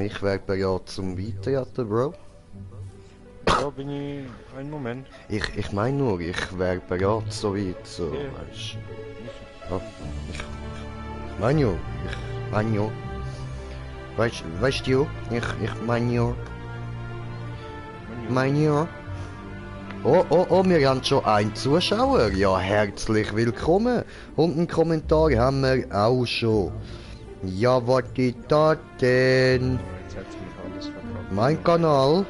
ich wäre bereit zum Weiterjaten, Bro. Da bin ich... Einen Moment. Ich meine nur, ich wäre bereit, so weit, so, Ja. weißt ja, ich meine ja, ich meine ja. Weißt du, ich meine ja. Meine ja. Oh, wir haben schon einen Zuschauer. Ja, herzlich willkommen. Und einen Kommentar haben wir auch schon. Ja, was ist das denn? Jetzt hat mich alles verbracht. Mein Kanal.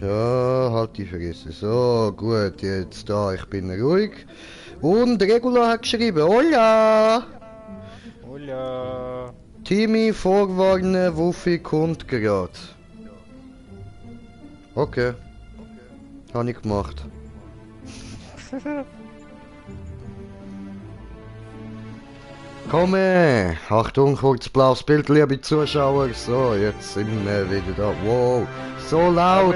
Ja, halt die Fresse. So, gut, jetzt da, ich bin ruhig. Und Regula hat geschrieben, Hola! Hola. Timmy, vorwarnen, Wuffi kommt grad. Okay. Habe ich gemacht. Komme! Achtung, kurz blaues Bild, liebe Zuschauer. So, jetzt sind wir wieder da. Wow, so laut!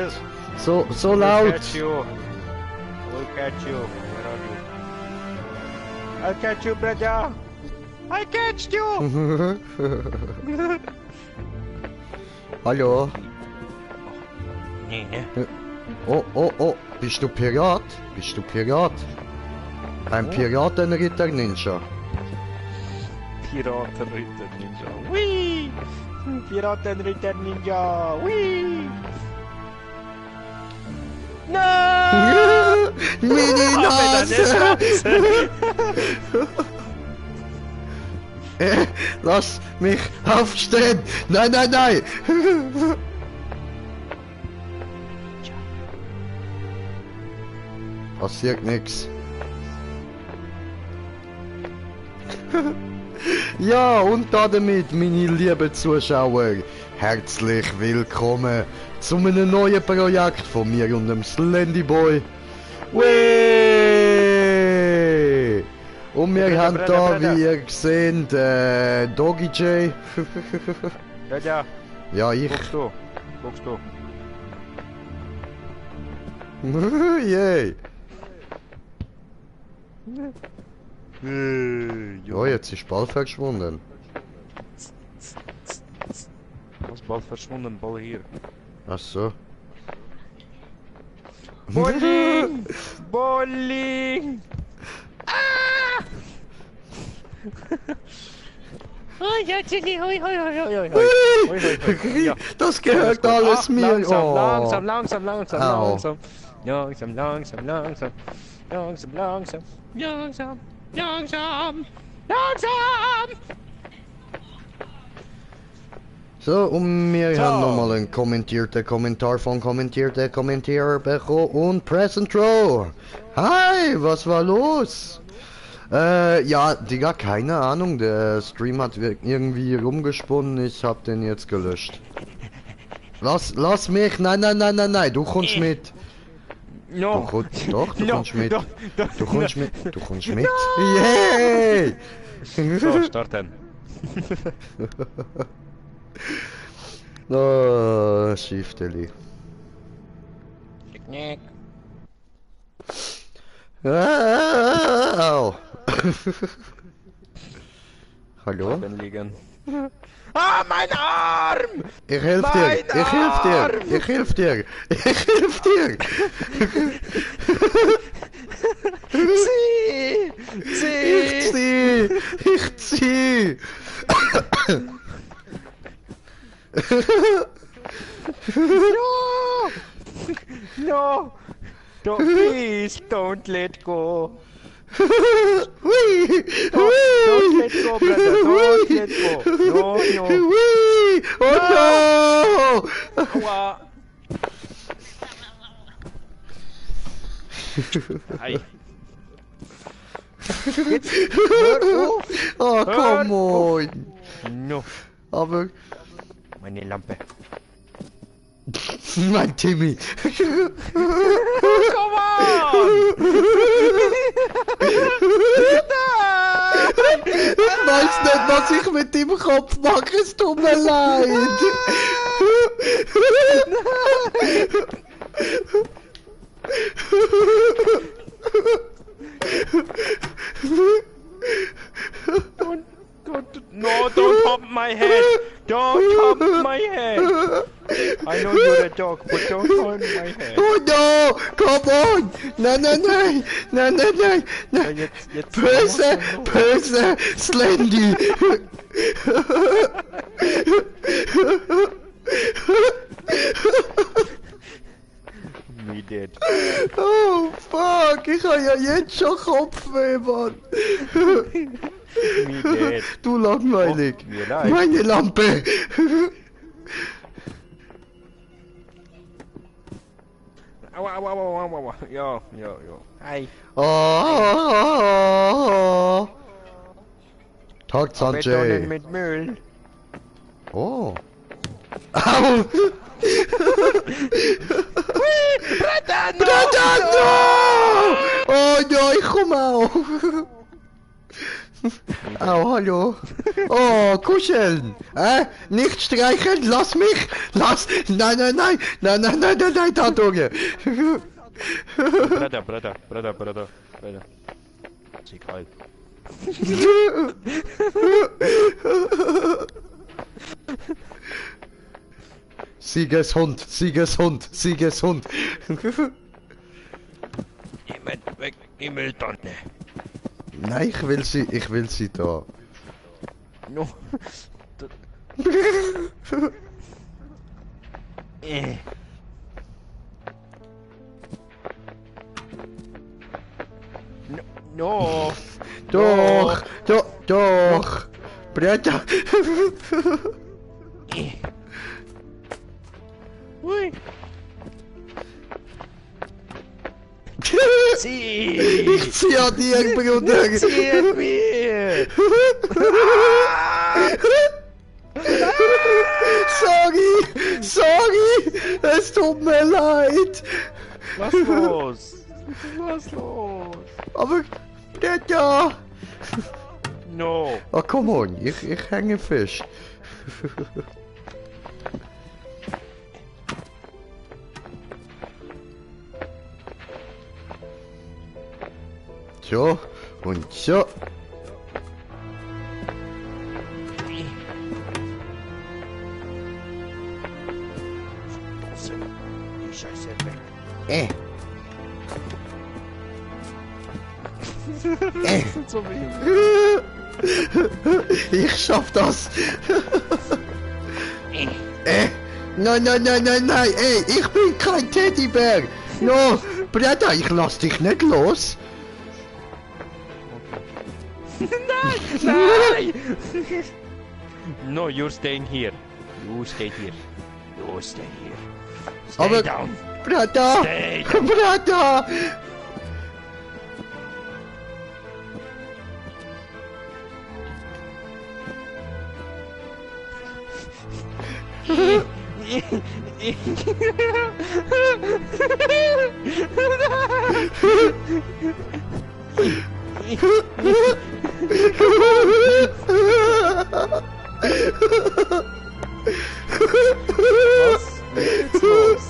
So We'll laut! catch you. We'll catch you. Where are you? I'll catch you, brother. I catched you. Hallo? Nee, ne? Oh, bist du Pirat? Bist du Pirat? Ein Piratenritter Ninja. Piratenritter Ninja. Whee! Piratenritter Ninja. Whee! No! Mini-Nase! Lass mich aufstehen! Nein! Passiert nix. Ja, und damit, meine lieben Zuschauer, herzlich willkommen zu einem neuen Projekt von mir und dem Slendyboy. Whee! Und wir haben da, wie ihr seht, Doggy J. Ja, Ja, ich. Guckst du. Yay! Ja, Oh, jetzt ist Ball verschwunden. was bald verschwunden, Ball hier. Ach so. Bowling! Bowling! Ah! Oh ja, Chili, hoi. Ja. Das gehört alles mir. Langsam. Au. Langsam. So, und wir So. haben nochmal einen kommentierten Kommentar von kommentierter Kommentierer bekommen und Present Row. Hi, was war los? Ja, Digga, keine Ahnung, der Stream hat irgendwie rumgesponnen, ich hab den jetzt gelöscht. Lass mich, nein, du kommst mit. No. Doch, du No, kommst mit. doch. Du kommst mit. Yay! So, starten. Oh, Schifteli. Knick. Au. Hallo? Bleiben liegen. Ah, mein Arm! Ich helf dir! Ich helf dir! Ich zieh! No! Please don't let go! Whee! Don't let go, brother! Don't let go! No! Whee! Oh no! Aua! Hi! Jetzt hör auf! Oh, come on! No! Aber... Meine Lampe! Mein Timmy! Come on! Ich weiß nicht, was ich mit dem Kopf mache, es tut mir leid! Don't pop my head! head! I know you're a dog, but don't hold my head. Oh no! Come on! Nein, nein, nein! Nein, nein, nein! Ja, Nein! jetzt Böse! Böse! Slendy! Me dead. Oh fuck! Ich habe ja jetzt schon Kopfweh, Mann! Me dead. Du langweilig! Oh, mir leid. Meine Lampe! Aua, aua, aua, aua, aua. Ja. Hi. Oh! Tag, Betonen Sanjay! mit Müll. Oh! Au! Bratan, no! Oh no, ich komme auch! Au, hallo! Oh, kuscheln! Nicht streicheln, lass mich! Lass! Nein, nein, nein! Nein, nein, nein, nein, nein, Tatungen! Brother. Ist egal. Siegeshund, Siegeshund, Siegeshund! Jemand weg die Mülltonne. Nein, ich will sie da. No. No. Doch, doch! Bretter! Ui. Zieh! Ich zieh an dir, Bruder! Zieh mir! Sorry! Es tut mir leid! Was los? Was los? Aber, Bretter! No. Oh, come on, ich hänge fest. So, und so. Die Scheiße weg. So wie Ich schaff das. Nein, nein, nein, nein, nein, ey, ich bin kein Teddybär. No, Breda, ich lass dich nicht los. Nein! No, you're staying here. You stay here. You stay here. Stay Aber, down. Breda, Stay down. Breda. Was? Was ist los?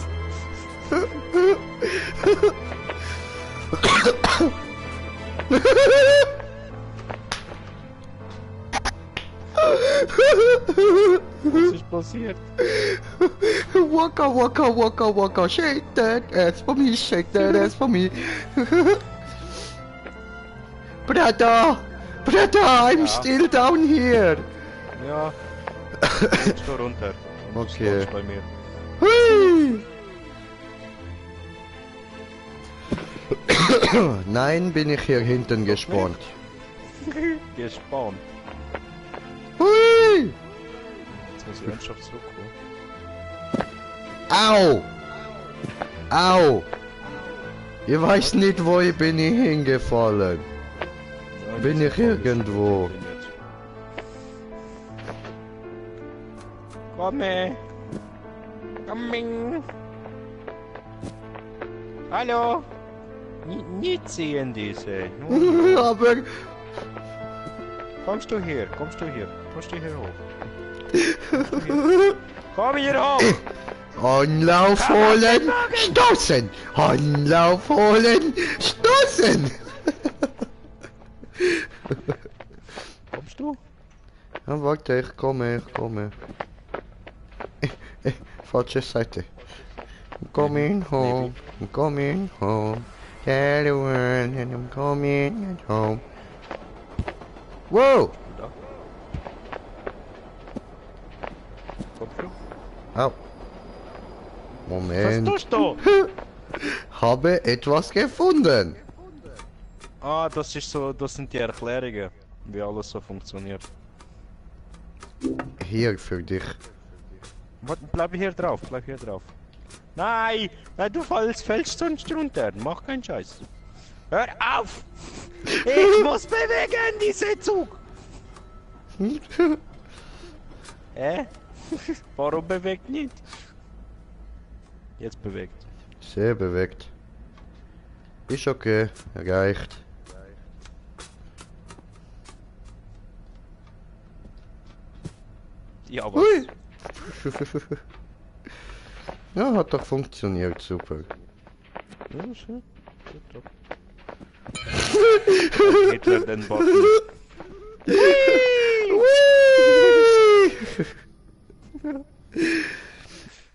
Was ist passiert? Waka waka waka waka, shake that ass for me, shake that ass for me. Brother, I'm still down here. Ja. Jetzt da runter. Und Okay. stehst bei mir. Hui. Nein, bin ich hier hinten gespawnt. Gespawnt. Hui. Jetzt muss ich ernsthaft zurückkommen. Au! Au! Ich weiß nicht, wo ich bin hingefallen. Ja, Bin jetzt ich ist irgendwo? jetzt. Komme! Coming! Hallo! Nicht sehen diese. Aber Kommst du hier? Kommst du hier hoch? Komm hier hoch! Anlauf holen, stoßen! Anlauf holen, stoßen! Kommst du? Ja, warte, ich komme. Falsche Seite. I'm coming home. I'm coming home. Tell the world and I'm coming at home. Wow! Da. Kommst du? Au. Was Moment. tust du? Habe etwas gefunden. Ah, das ist so, das sind die Erklärungen, wie alles so funktioniert. Hier für dich. Warte, bleib hier drauf, bleib hier drauf. Nein, nein, du fällst sonst runter. Mach keinen Scheiß. Hör auf! Ich muss bewegen, die Sitzung! Warum bewegt nicht? Jetzt bewegt. Sehr bewegt. Ist okay, reicht. Ja, was? Hui! Ja, hat doch funktioniert, super. Ja, schön. Hitler den Button.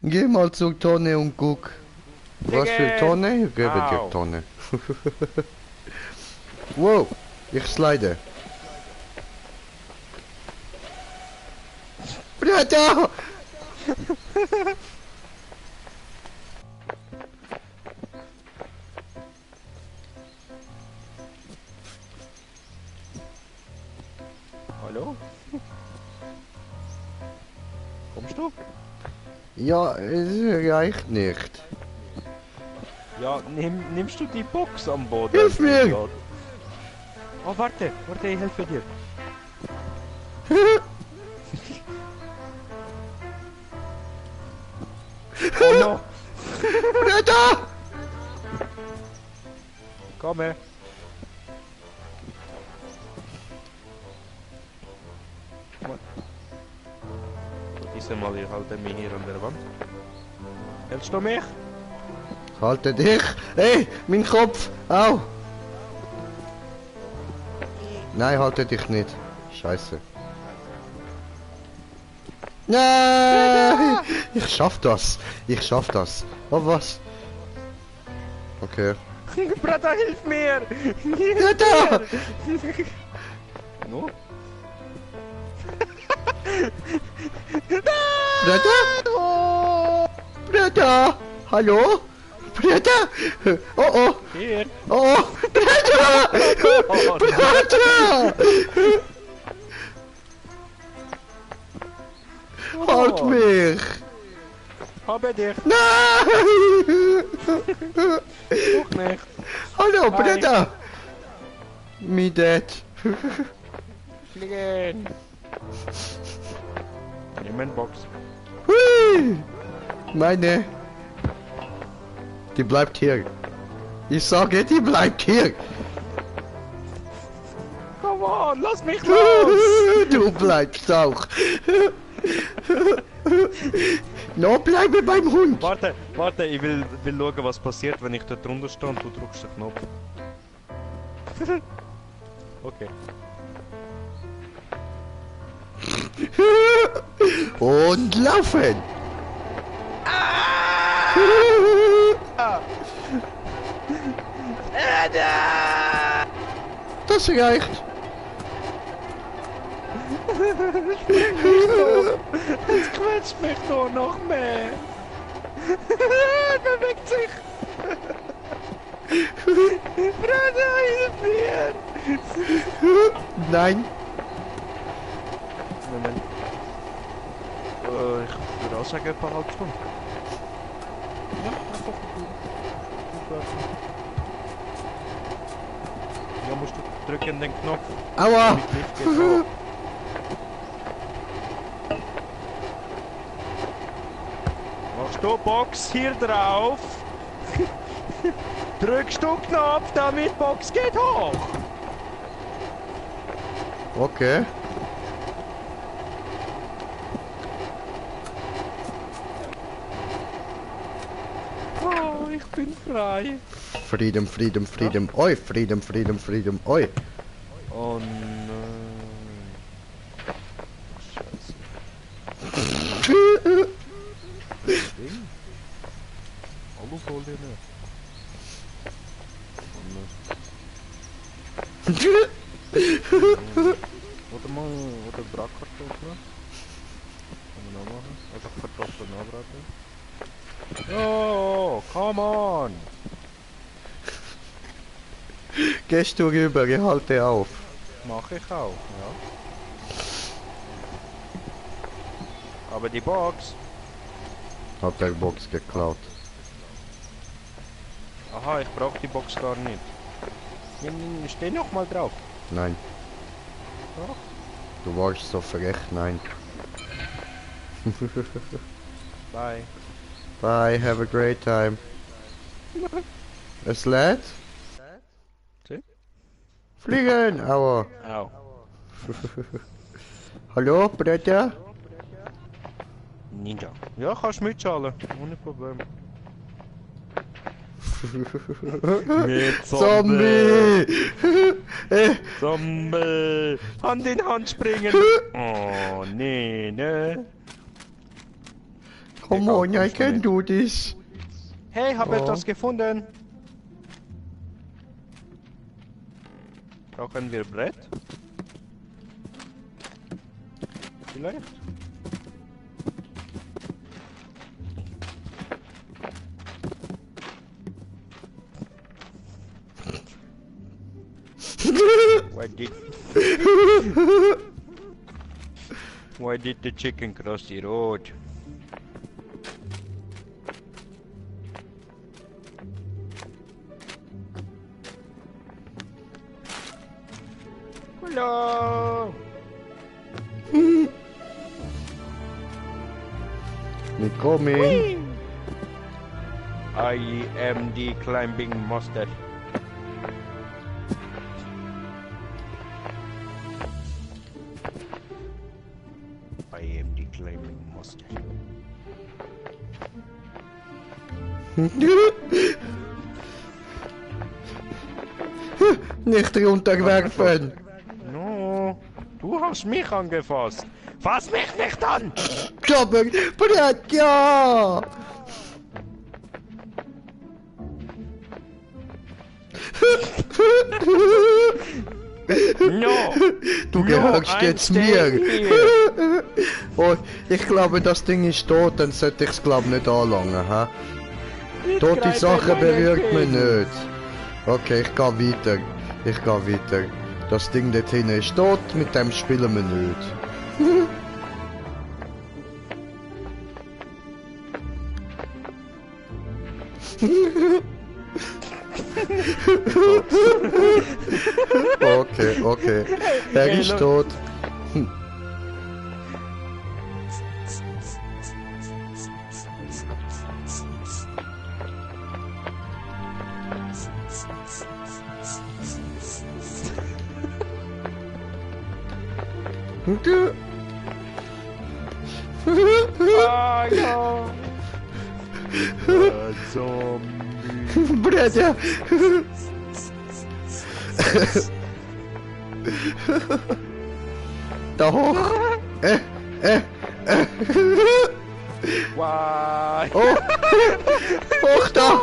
Geh mal zur Tonne und guck. Was für Tonne? Ich gebe dir Au. Tonne. Wow, ich slide. Bruder! Hallo? Kommst du? Ja, es reicht nicht. Ja, nimmst du die Box am Boden? Hilf mir! Ja. Oh, warte, ich helfe dir. Oh no! Bruder! Komm her. Mal. Diesmal, ich halte mich hier an der Wand. Hältst du mich? Halte dich! Hey, mein Kopf! Au! Nein, halte dich nicht. Scheiße. Nein! Ich schaff das! Ich schaff das! Oh was? Okay. Bruder, hilf mir! Bruder! No? Bruder? Bruder! Hallo? Bruder! Oh oh! Hier! Oh oh! Bruder! Oh, Bruder! Halt mich! Habe dich! Nein! Guck nicht! Hallo, Hi. Bruder! Me dead. Fliegen! Nimm eine Box. Hui! Meine. Die bleibt hier. Ich sage, die bleibt hier. Come on, lass mich los! Du bleibst auch. No, bleibe beim Hund. Warte, ich will schauen, was passiert, wenn ich da drunter stehe und du drückst den Knopf. Okay. Und laufen. Das reicht. Es quetscht mich doch noch mehr! Er bewegt sich! Bruder, hilf mir! Nein. Moment. Ich würde auch sagen, etwa eine halbe Stunde. Ja, einfach ja, musst du drücken den Knopf. Aua. Damit Lift geht hoch. Machst du Box hier drauf? Drückst du Knopf, damit Box geht hoch. Okay. Oh, ich bin frei. Freedom, freedom, freedom. Oi, freedom, freedom, freedom. Oi. Oh nein. Scheiße. hol dir nicht. Oder mal, oder Bratkartoffeln. Kann man auch machen. Einfach Kartoffeln anbraten. Oh, come on! Gehst du rüber, ich halte auf. Mach ich auch, ja. Aber die Box. Hat der Box geklaut. Aha, ich brauche die Box gar nicht. Steh noch mal drauf. Nein, Doch. du warst so frech, nein. Bye. Bye, have a great time. Es lädt? Sie? Fliegen, aua. Au. Hallo, Bruder? Ninja. Ja, kannst mitzahlen. Ohne Problem. Mit Zombie! Zombie! Hand in Hand springen! Oh, nee, ne? Come on, I can do this. Hey, hab Oh. etwas gefunden! Brauchen wir Brett? Vielleicht? Why did the chicken cross the road? Hello! Me coming. I am the climbing monster. I am the climbing monster. Nicht runterwerfen. No, du hast mich angefasst. Fass mich nicht an! Aber, Bruder, ja! No! Du No, gehörst I'm jetzt staying mir. here. Oh, ich glaube, das Ding ist tot, dann sollte ich es glaube nicht anlangen, hä? Tote greif Sachen in meinen berührt mich Käse. nicht. Okay, ich gehe weiter. Ich gehe weiter. Das Ding dort hinten ist tot, mit dem spielen wir nicht. Okay, okay. Er ist tot. Ah, ja. Zombie. Bruder! Da hoch! Why? Oh! Hoch da!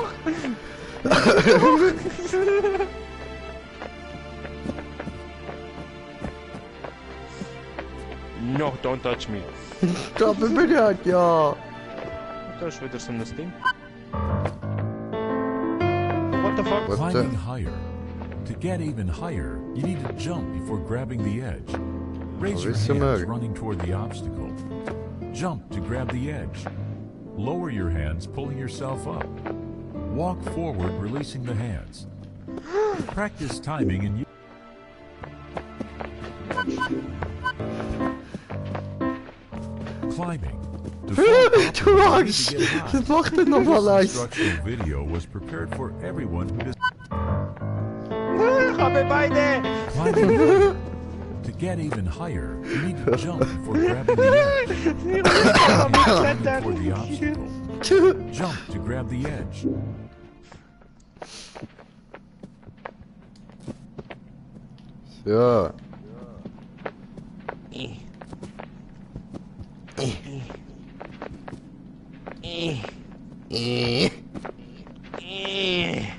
No, don't touch me. Da bin ich halt, ja! Das ist wieder so ein Ding. What the fuck? What Climbing the? higher. To get even higher, you need to jump before grabbing the edge. Raise your is the hands matter? running toward the obstacle. Jump to grab the edge. Lower your hands, pulling yourself up. Walk forward, releasing the hands. Practice timing and climbing. To fall properly, Du you need magst! to get high. Das macht er nochmal This eins! instructional video was prepared for everyone who does Ich habe beide! climbing higher. To get even higher, you need to jump before grabbing the edge. Before the obstacle. Jump to grab the edge. Ja.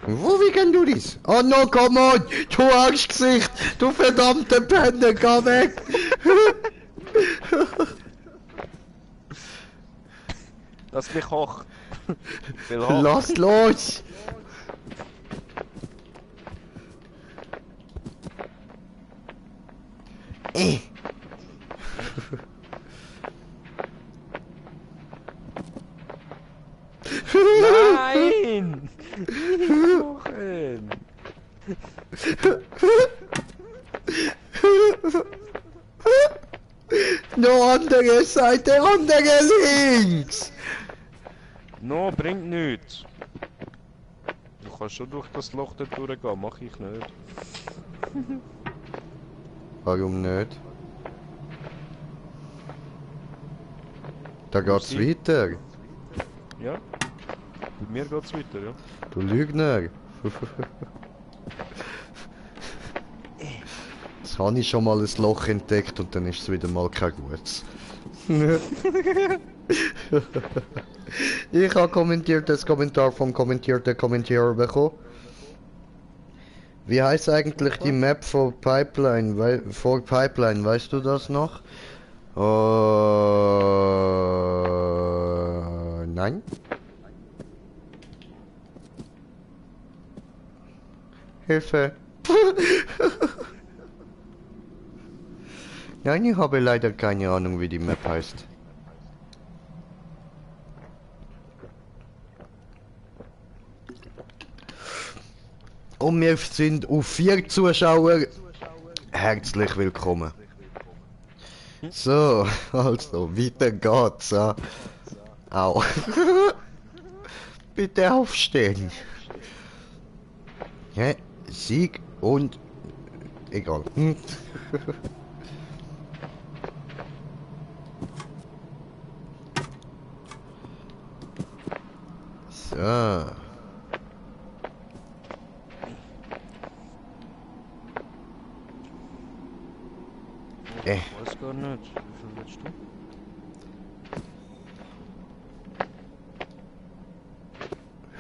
Wie can do this? Oh no, come on! Du Angstgesicht! Du verdammte Penner, geh weg! Lass mich hoch. Ich will hoch. Lass los! Nein! Nicht hochen! No, andere Seite, andere links! No, bringt nichts. Du kannst schon durch das Loch da durchgehen, mach ich nicht. Warum nicht? Da geht's Sie- weiter. Ja? Bei mir geht's weiter, ja? Du Lügner. Jetzt habe ich schon mal ein Loch entdeckt und dann ist es wieder mal kein gutes. Ich habe kommentiertes Kommentar vom kommentierten Kommentierer bekommen. Wie heißt eigentlich die Map vor Pipeline? Vor Pipeline, weißt du das noch? Nein? Hilfe! Nein, ich habe leider keine Ahnung, wie die Map heißt. Und wir sind auf 4 Zuschauer. Herzlich willkommen. So, also, weiter geht's. Au. Bitte aufstehen. Ja, Sieg und... Egal. So. Ich weiß gar nicht. Wie viel willst du?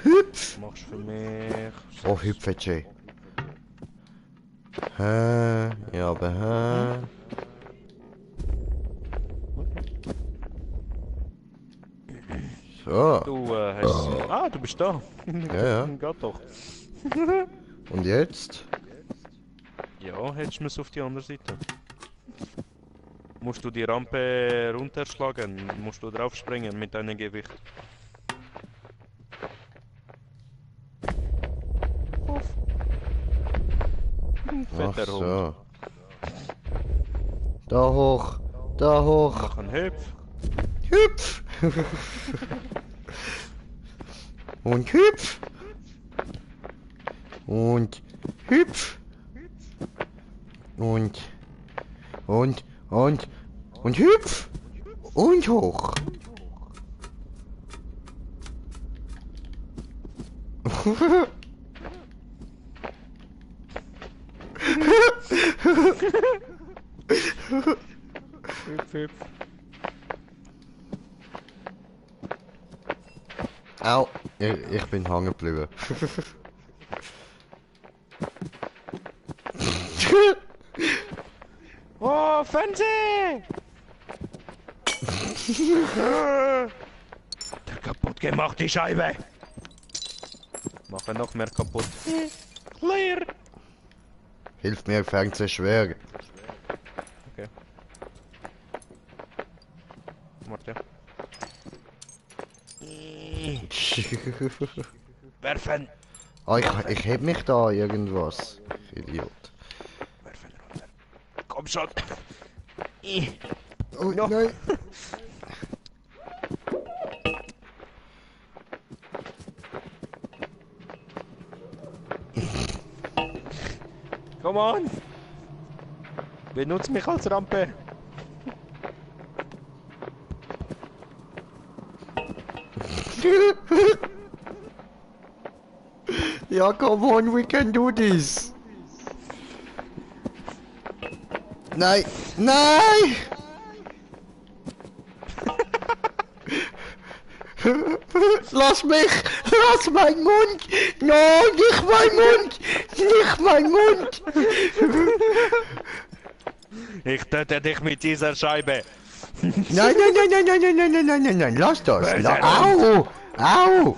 Hüpf! Machst für mich. Oh, hüpfe, ja, aber So, Du hast. Ah, du bist da. ja, ja. Geht doch. Und jetzt? Ja, hättest du es auf die andere Seite. Musst du die Rampe runterschlagen, musst du drauf springen mit deinem Gewicht. Ach Fetter Hund. so. Da hoch, da hoch. Mach einen Hüpf. Hüpf! Und hüpf! Und hüpf! Und hüpf! Und hoch! Hüpf, hüpf. Au! Ich bin hängen geblieben. Oh, Fernseh! Der kaputt gemachte Scheibe! Mache noch mehr kaputt. Leer! Hilf mir, Fernseher schwer. Okay. Warte. Werfen! Ah, ich heb mich da irgendwas. Idiot. Werfen runter. Komm schon! Oh, No. nein! Come on! Benutz mich als Rampe! Ja, come on, we can do this! Nein! Nein! Lass mich! Lass meinen Mund! No, nicht mein Mund! Nicht mein Mund! Ich töte dich mit dieser Scheibe. Nein, nein, nein, nein, nein, nein, nein, nein, nein, nein, nein, lass das! Au! Au!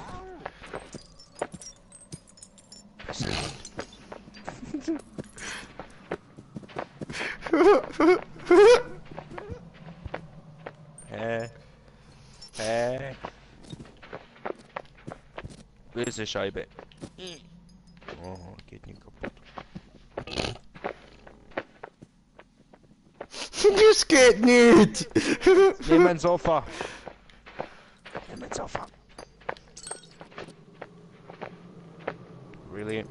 Böse Scheibe. Oh, geht nicht kaputt. Das geht nicht! Nimm ein Sofa. Nimm ein Sofa. Really?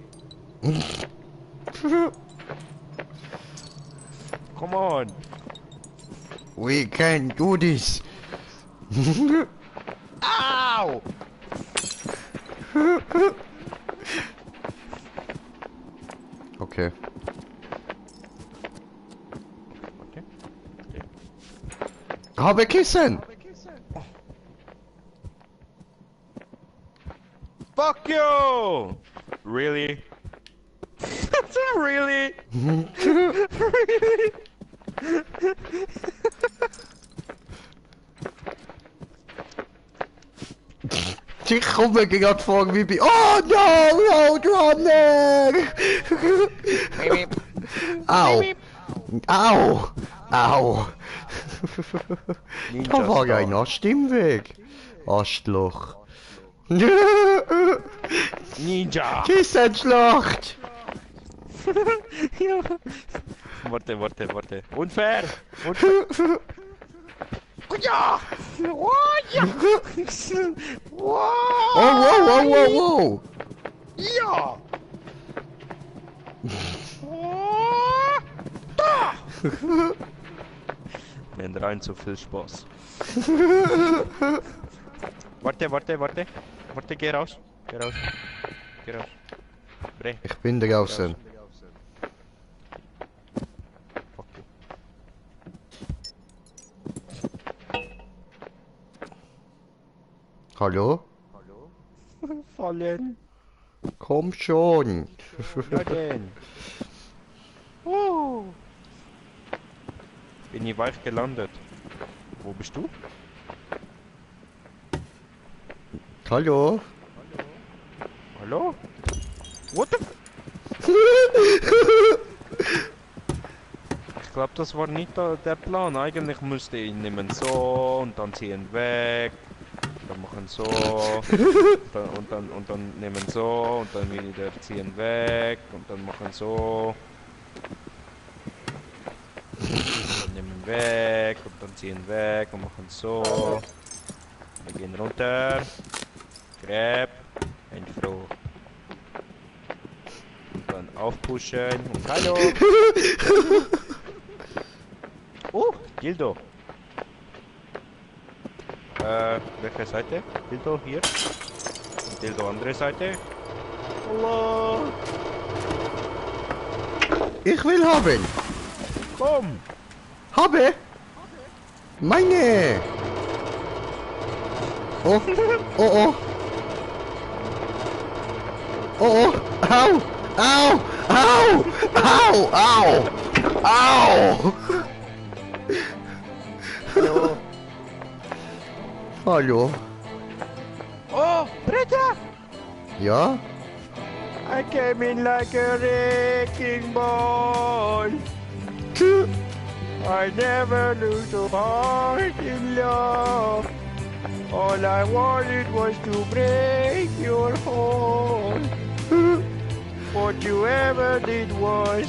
Come on. We can do this! Ow! Okay. Okay. Habe Kissen! Fuck you! Really? Really? Really? Ich komme gerade vor wie bei... Oh no, Roadrunner! Au! Au! Au! Da war ja ein Stimmweg. Arschloch. Ninja! Kissenschlacht! Ja. Warte. Unfair! Unfair! Ja! Oh, ja! Oh, wow! Ja! Oh, da! Wir haben rein zu viel Spaß. Warte. Warte, geh raus. Geh raus. Bre. Ich bin draußen. Fuck you. Hallo? Fallen. Komm schon! Ja denn. Bin ich weich gelandet. Wo bist du? Hallo? Hallo? What the Ich glaube, das war nicht der Plan. Eigentlich müsste ich nehmen so und dann ziehen weg. Dann machen so. und dann nehmen so und dann wieder ziehen weg und dann machen so. Dann nehmen weg und dann ziehen weg und machen so. Wir gehen runter. Grab. Entfroh. Und dann aufpushen und hallo. Dildo. Welche Seite? Dildo hier. Und Dildo andere Seite. Hallo. Ich will haben! Komm. Habe! Meine! Oh! Oh! Oh! Au! Au! Au! Au! Au! Au! Hallo. Hallo? Oh, Britta! Ja? I came in like a wrecking ball. I never knew so hard in love. All I wanted was to break your heart. What you ever did was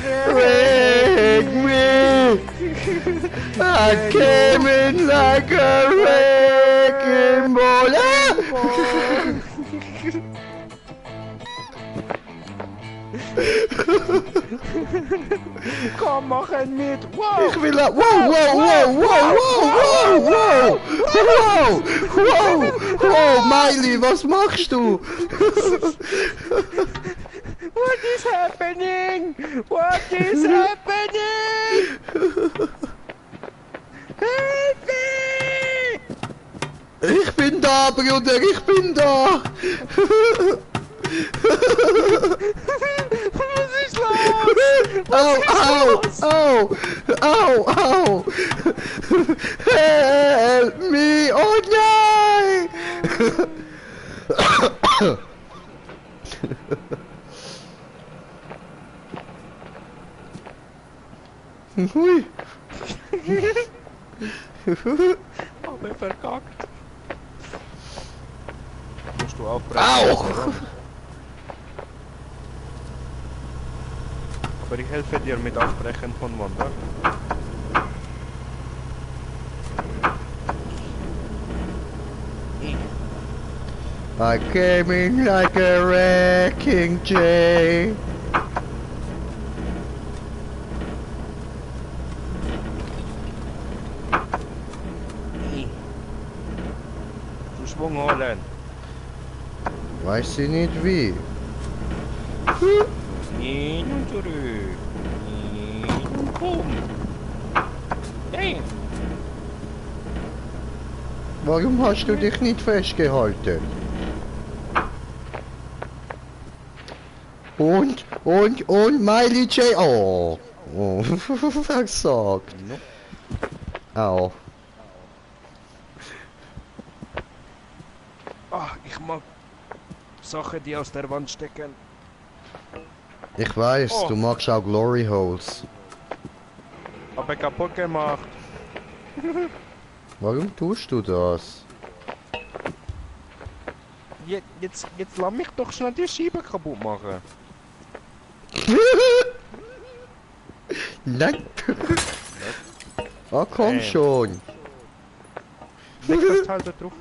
Break me! I came in like a wrecking ball! Komm, machen mit! Wow! Ich will... Wow, wow, wow, wow, wow, wow, wow, wow, wow, Miley, was machst du? What is happening? What is happening? Help me! Ich bin da, Bruder, ich bin da! Was ist los? Au, au, au, au, au! Help me! Oh nein! Hui! Aber verkackt. Musst du aufbrechen. Au! Aber ich helfe dir mit Aufbrechen von Wanda. I came in like a wrecking Jay. Du Schwung holen. Weiß ich nicht wie. Hin und zurück. Hin und bumm. Damn. Warum hast du dich nicht festgehalten? Und Miley J. Oh. Oh. Versagt. Nope. Au. Ah, ich mag Sachen, die aus der Wand stecken. Ich weiß, Oh. du magst auch Glory Holes. Aber kaputt gemacht. Warum tust du das? Jetzt lass mich doch schnell die Scheibe kaputt machen. Nein. Ah, komm Hey. schon. Leg das Teil da drauf.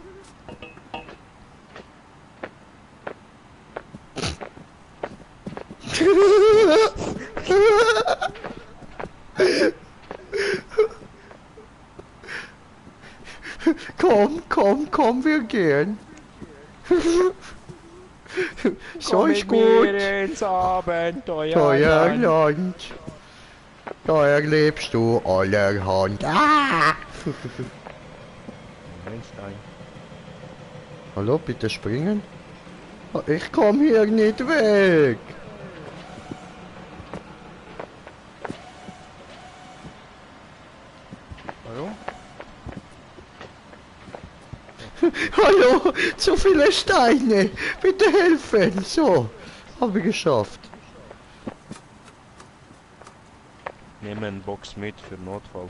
Komm, wir gehen. So Komm ist mit gut. mir ins Abenteuer. Steuerland. Da erlebst du allerhand. Ah! Einstein. Hallo, bitte springen. Ich komm hier nicht weg. Hallo? Hallo, zu viele Steine. Bitte helfen. So, habe ich geschafft. Nehmen eine Box mit für Notfall.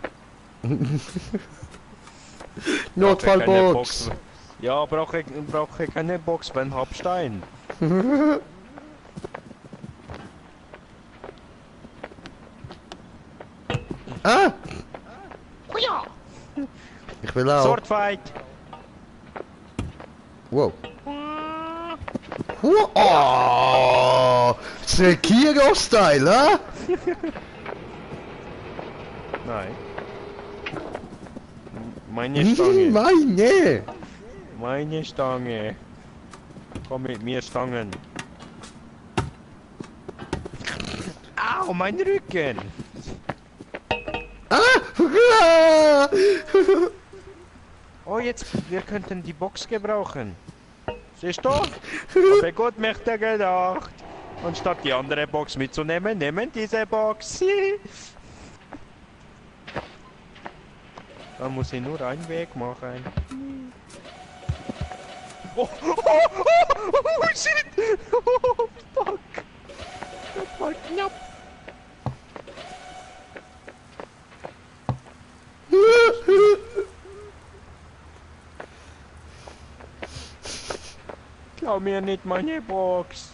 Notfallbox. Ja, brauche ich keine Box, wenn hab Stein. Ah, Oh ja! ich will auch. Swordfight! Wow. Oh, Sekiro-Style, hä? Nein. Meine Stange. Meine. Meine Stange. Komm mit mir, Stangen. Au, mein Rücken! Ah! Oh, jetzt, wir könnten die Box gebrauchen. Siehst du? Habe gut mächtig gedacht. Und statt die andere Box mitzunehmen, nehmen diese Box. Da muss ich nur einen Weg machen. Oh, oh, oh, oh, shit! Oh, fuck! Das war knapp. Klau mir nicht meine Box.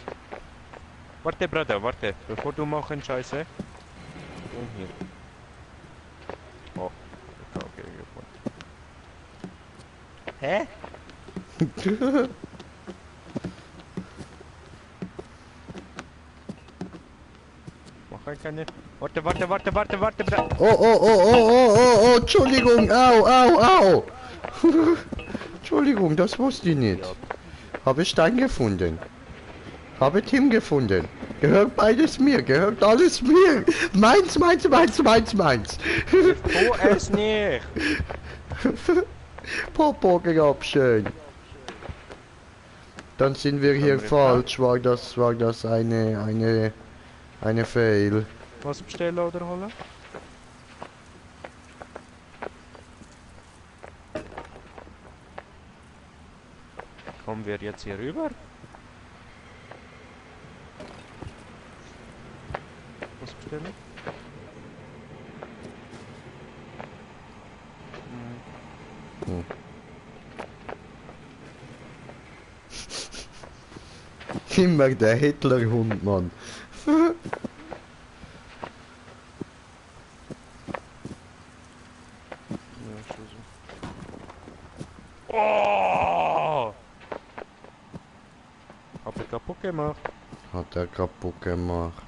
Warte, Bruder, warte. Bevor du machen Scheiße. Und hier. Oh, okay, gefunden. Hä? Mach ich keine. Warte, Bruder. Oh, Entschuldigung, au. Entschuldigung, das wusste ich nicht. Habe Stein gefunden. Habe Tim gefunden. Gehört beides mir, gehört alles mir. Meins. Tu es nicht. Popo grab schön. Dann sind wir hier falsch. War das eine Fail? Was bestellen oder holen? Kommen wir jetzt hier rüber? Was bestellen? Immer der Hitlerhund, Mann. Ja, schon so. Oh! Hab ich kaputt gemacht. Hat er kaputt gemacht.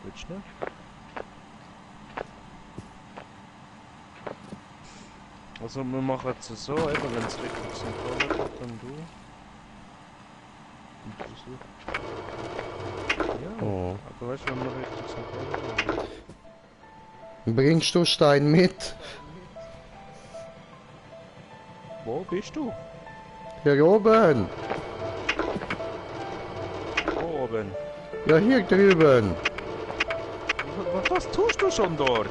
Willst du nicht? Also wir machen es so, eben wenn es richtig St. Gallen geht, dann du. Und du so. Ja, Oh. aber weißt du, wenn wir richtig St. Gallen gehen. Bringst du Stein mit? Wo bist du? Hier oben. Wo oben? Ja, hier drüben. Was tust du schon dort?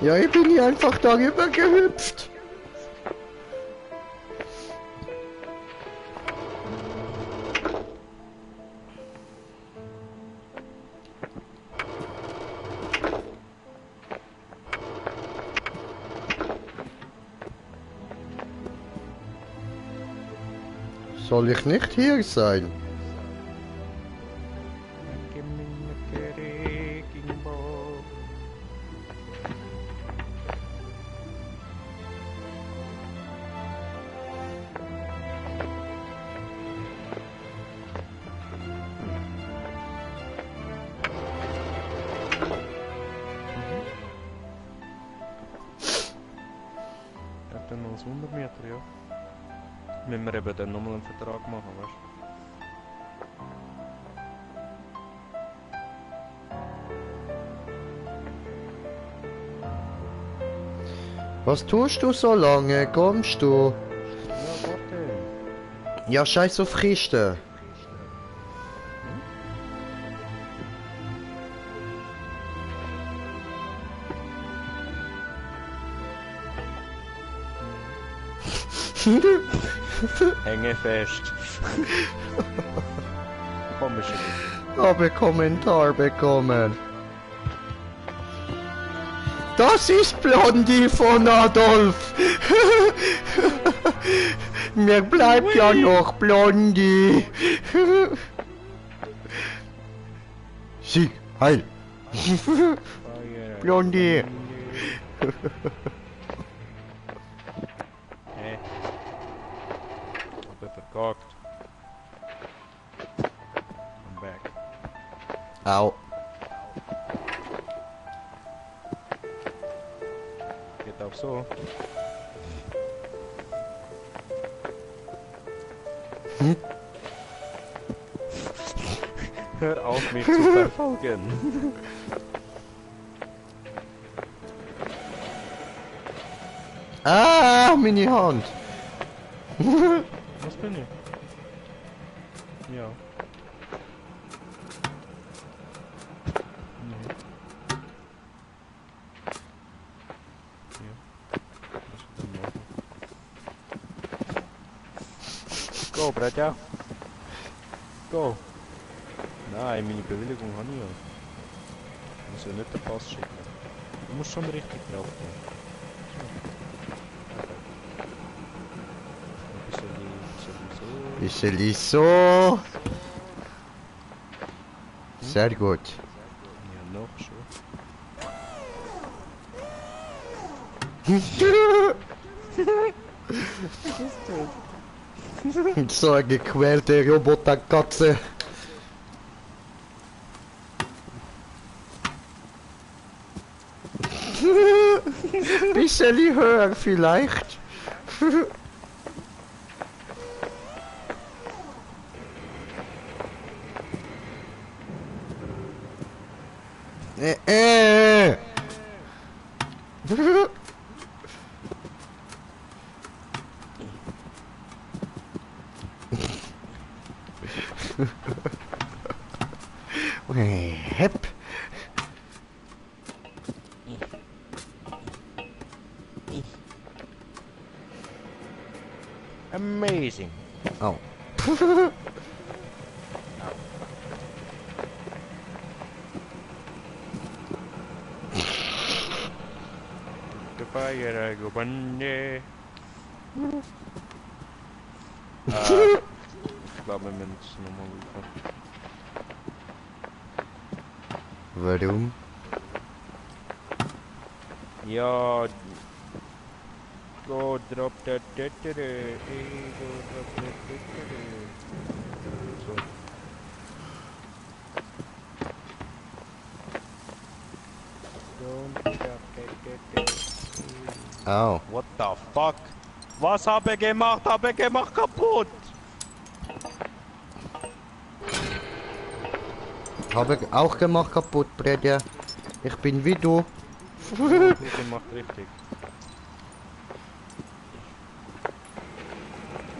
Ja, ich bin hier einfach darüber gehüpft. Soll ich nicht hier sein? Dann noch 100 Meter, ja. Müssen wir eben dann nochmal einen Vertrag machen, weißt du? Was tust du so lange? Kommst du? Ja, warte. Ja, scheiß auf Kiste. Hänge fest. Komisch. Habe Kommentar bekommen. Das ist Blondie von Adolf. Mir bleibt ja noch Blondie. Sieg, heil. Blondie. Hä? Hab ich verkackt. I'm back. Au. Geht auch so. Hm? Hör auf mich zu verfolgen. Ah, meine Hand. Was bin ich? Ja. Nee. Ja. Was soll ich machen? Go, Bretja. Go. Nein, meine Bewilligung habe ich ja. Ich muss ja nicht den Pass schicken. Du musst schon richtig drauf gehen. Bisschen so. Sehr gut. Ja, noch schon. So eine gequälte Roboterkatze. Bisschen höher vielleicht. Hepp. Amazing. Au. Fire, go Bande. Ich glaube, wir müssen es nochmal rufen. Warum? Ja. Go drop that tettere. Go drop that tettere. So. Don't drop that tettere. Au. What the fuck? Was habe ich gemacht? Habe ich gemacht kaputt? Habe ich auch gemacht kaputt, Bredja. Ich bin wie du. Gut gemacht, richtig.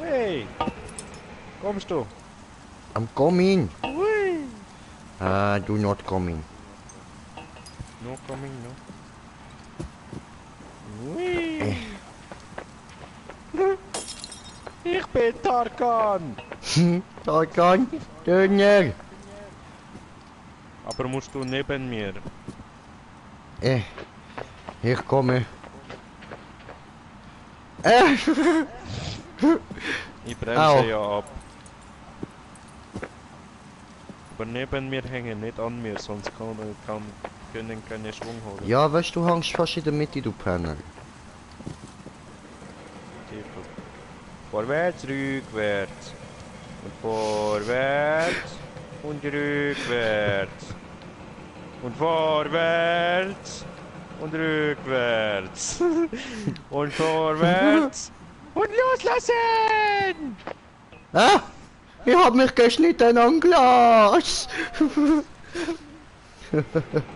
Hey! Kommst du? I'm coming. Ui! Do not coming. No coming, no. Ui! Ich bin Tarkan! Tarkan, Döner. Aber musst du neben mir? Ich komme. Ich bremse Au. ja ab. Aber neben mir hängen, nicht an mir, sonst können keine Schwung holen. Ja, weißt du, hängst fast in der Mitte, du Penner. Vorwärts, rückwärts. Und vorwärts. Und rückwärts. Und vorwärts. Und rückwärts. Und vorwärts. Und loslassen! Ah! Ich hab mich geschnitten am Glas!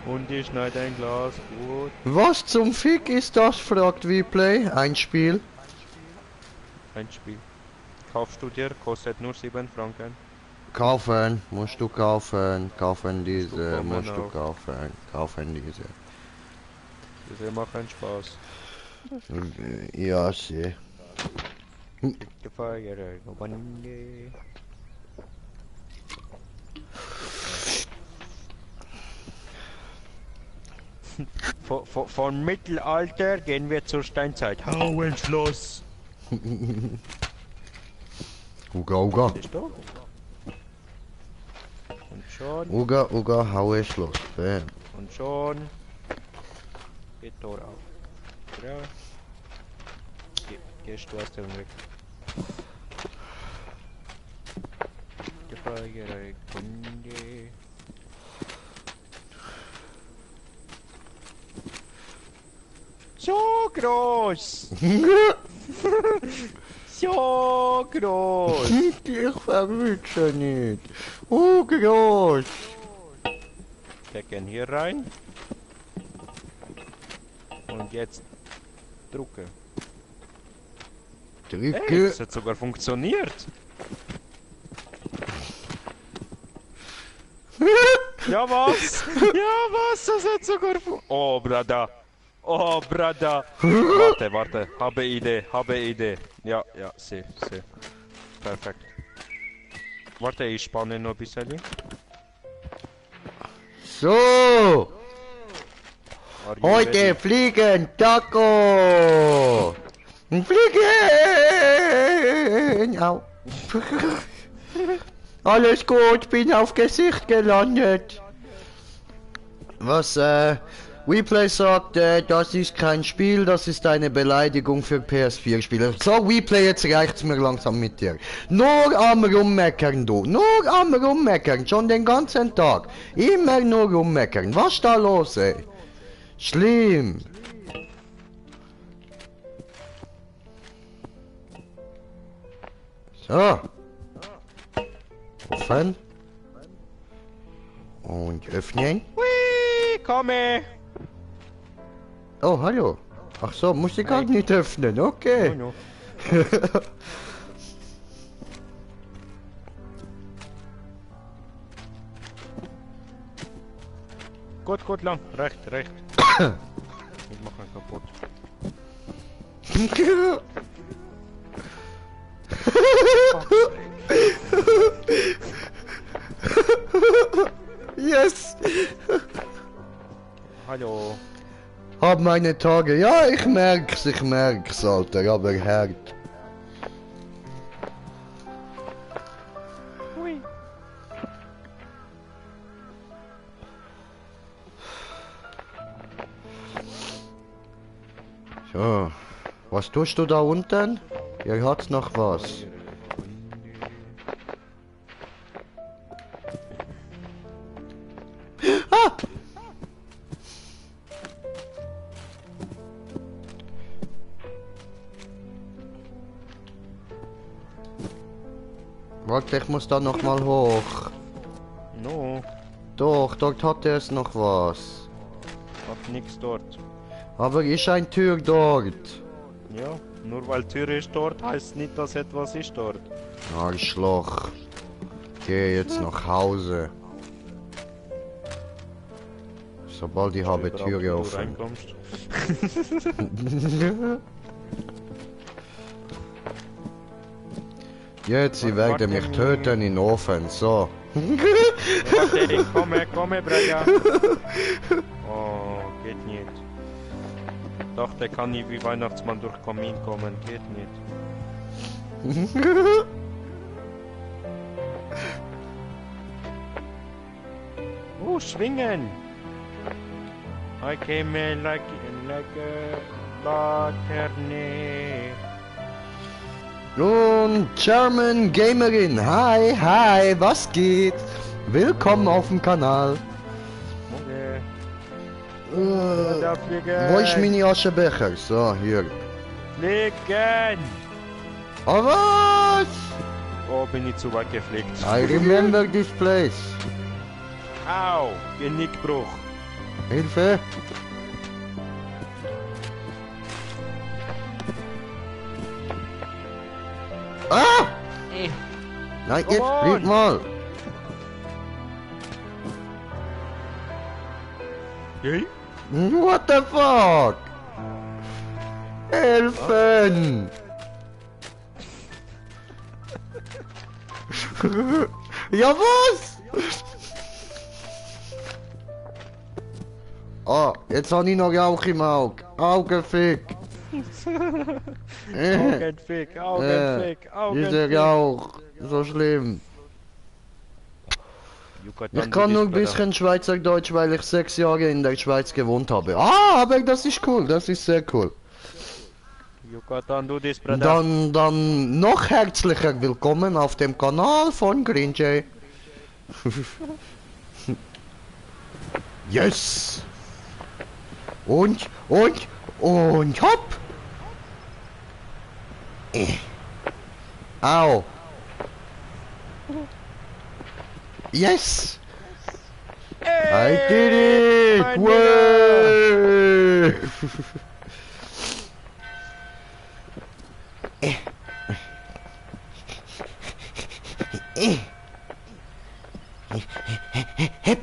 Und ich schneide ein Glas gut. Was zum Fick ist das? Fragt Vplay. Ein Spiel. Ein Spiel. Kaufst du dir, kostet nur 7 Franken. Kaufen, musst du kaufen. Kaufen diese, Kommen musst du auch. kaufen. Kaufen diese. Das macht keinen Spaß. Ja, sie. The fire, no Bande. Von Mittelalter gehen wir zur Steinzeit. Hauenschloss! Uga, Uga. Siehst du? Und schon, Uga, Uga, haue Schloss. Bam. und schon. Geht Tor auf. Ja. Gehst du aus dem Weg. The fire, Kunde. So groß! So groß! Ich verwünsche nicht. Groß. Stecken hier rein. Und jetzt drucken. Hey, Drücke. das hat sogar funktioniert. Ja was? Ja was? Das hat sogar Oh Brada. Oh Brada. Warte. Habe Idee. Ja, seh. Perfekt. Warte, ich spanne noch ein bisschen. So. Are you Heute ready? fliegen Taco. Fliegen. Au. Alles gut, bin auf Gesicht gelandet. Was, WePlay sagt, das ist kein Spiel, das ist eine Beleidigung für PS4-Spieler. So, WePlay, jetzt reicht's mir langsam mit dir. Nur am Rummeckern, du. Nur am Rummeckern, schon den ganzen Tag. Immer nur rummeckern. Was ist da los, ey? Schlimm. So. Offen. Und öffnen. Hui, komme! Oh, hallo. Ach so, muss ich gar nicht öffnen, okay. No. Gut, lang. Recht. Ich mach ihn kaputt. Yes! Hallo. Hab meine Tage. Ja, ich merk's, Alter, aber hart. Hui. So, was tust du da unten? Ihr hat's noch was. Ah! Warte, ich muss da noch mal hoch. No, Doch, dort hat es noch was. hat nix dort. Aber ist ein Tür dort. Ja, nur weil Tür ist dort, heißt nicht, dass etwas ist dort. Arschloch. Geh jetzt nach Hause. Sobald ich habe Überall, wo Tür du offen. reinkommst. Jetzt, sie werden mich töten in Ofen, so. Warte, komme, Braga. Oh, geht nicht. Doch, der kann nicht wie Weihnachtsmann durch Kamin kommen, geht nicht. Schwingen! I came in like a Laterne. Und German Gamerin, hi, was geht? Willkommen auf dem Kanal. Da fliegen! Wo ist meine Aschenbecher? So, hier. Fliegen! Oh, was? Oh, bin ich zu weit geflickt. I remember this place. Au! Genickbruch. Hilfe! Ah! Nein, jetzt Come blieb on. mal. Yay? What the fuck? Helfen! Ja, was? Oh, jetzt habe ich noch Rauch im Auge. Augenfick. Augenfick, Augenfick, Dieser Augenfick. Rauch. So schlimm. Ich kann nur ein bisschen Schweizerdeutsch, weil ich 6 Jahre in der Schweiz gewohnt habe. Ah, aber das ist cool. Das ist sehr cool. You got on do this, brother. Dann noch herzlicher willkommen auf dem Kanal von Green Jay. Yes! Und hopp! Au! Yes! I did it! my Way! Hep!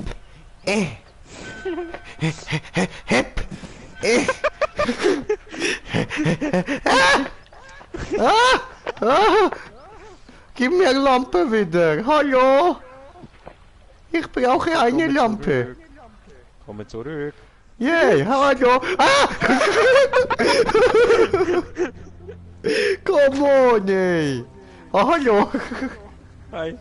Hep! Gib mir Lampe wieder! Hallo! Ich brauche eine Lampe! Komme zurück. Yay! Hallo! Ah! Come on, ey! Ah, hallo! Hi.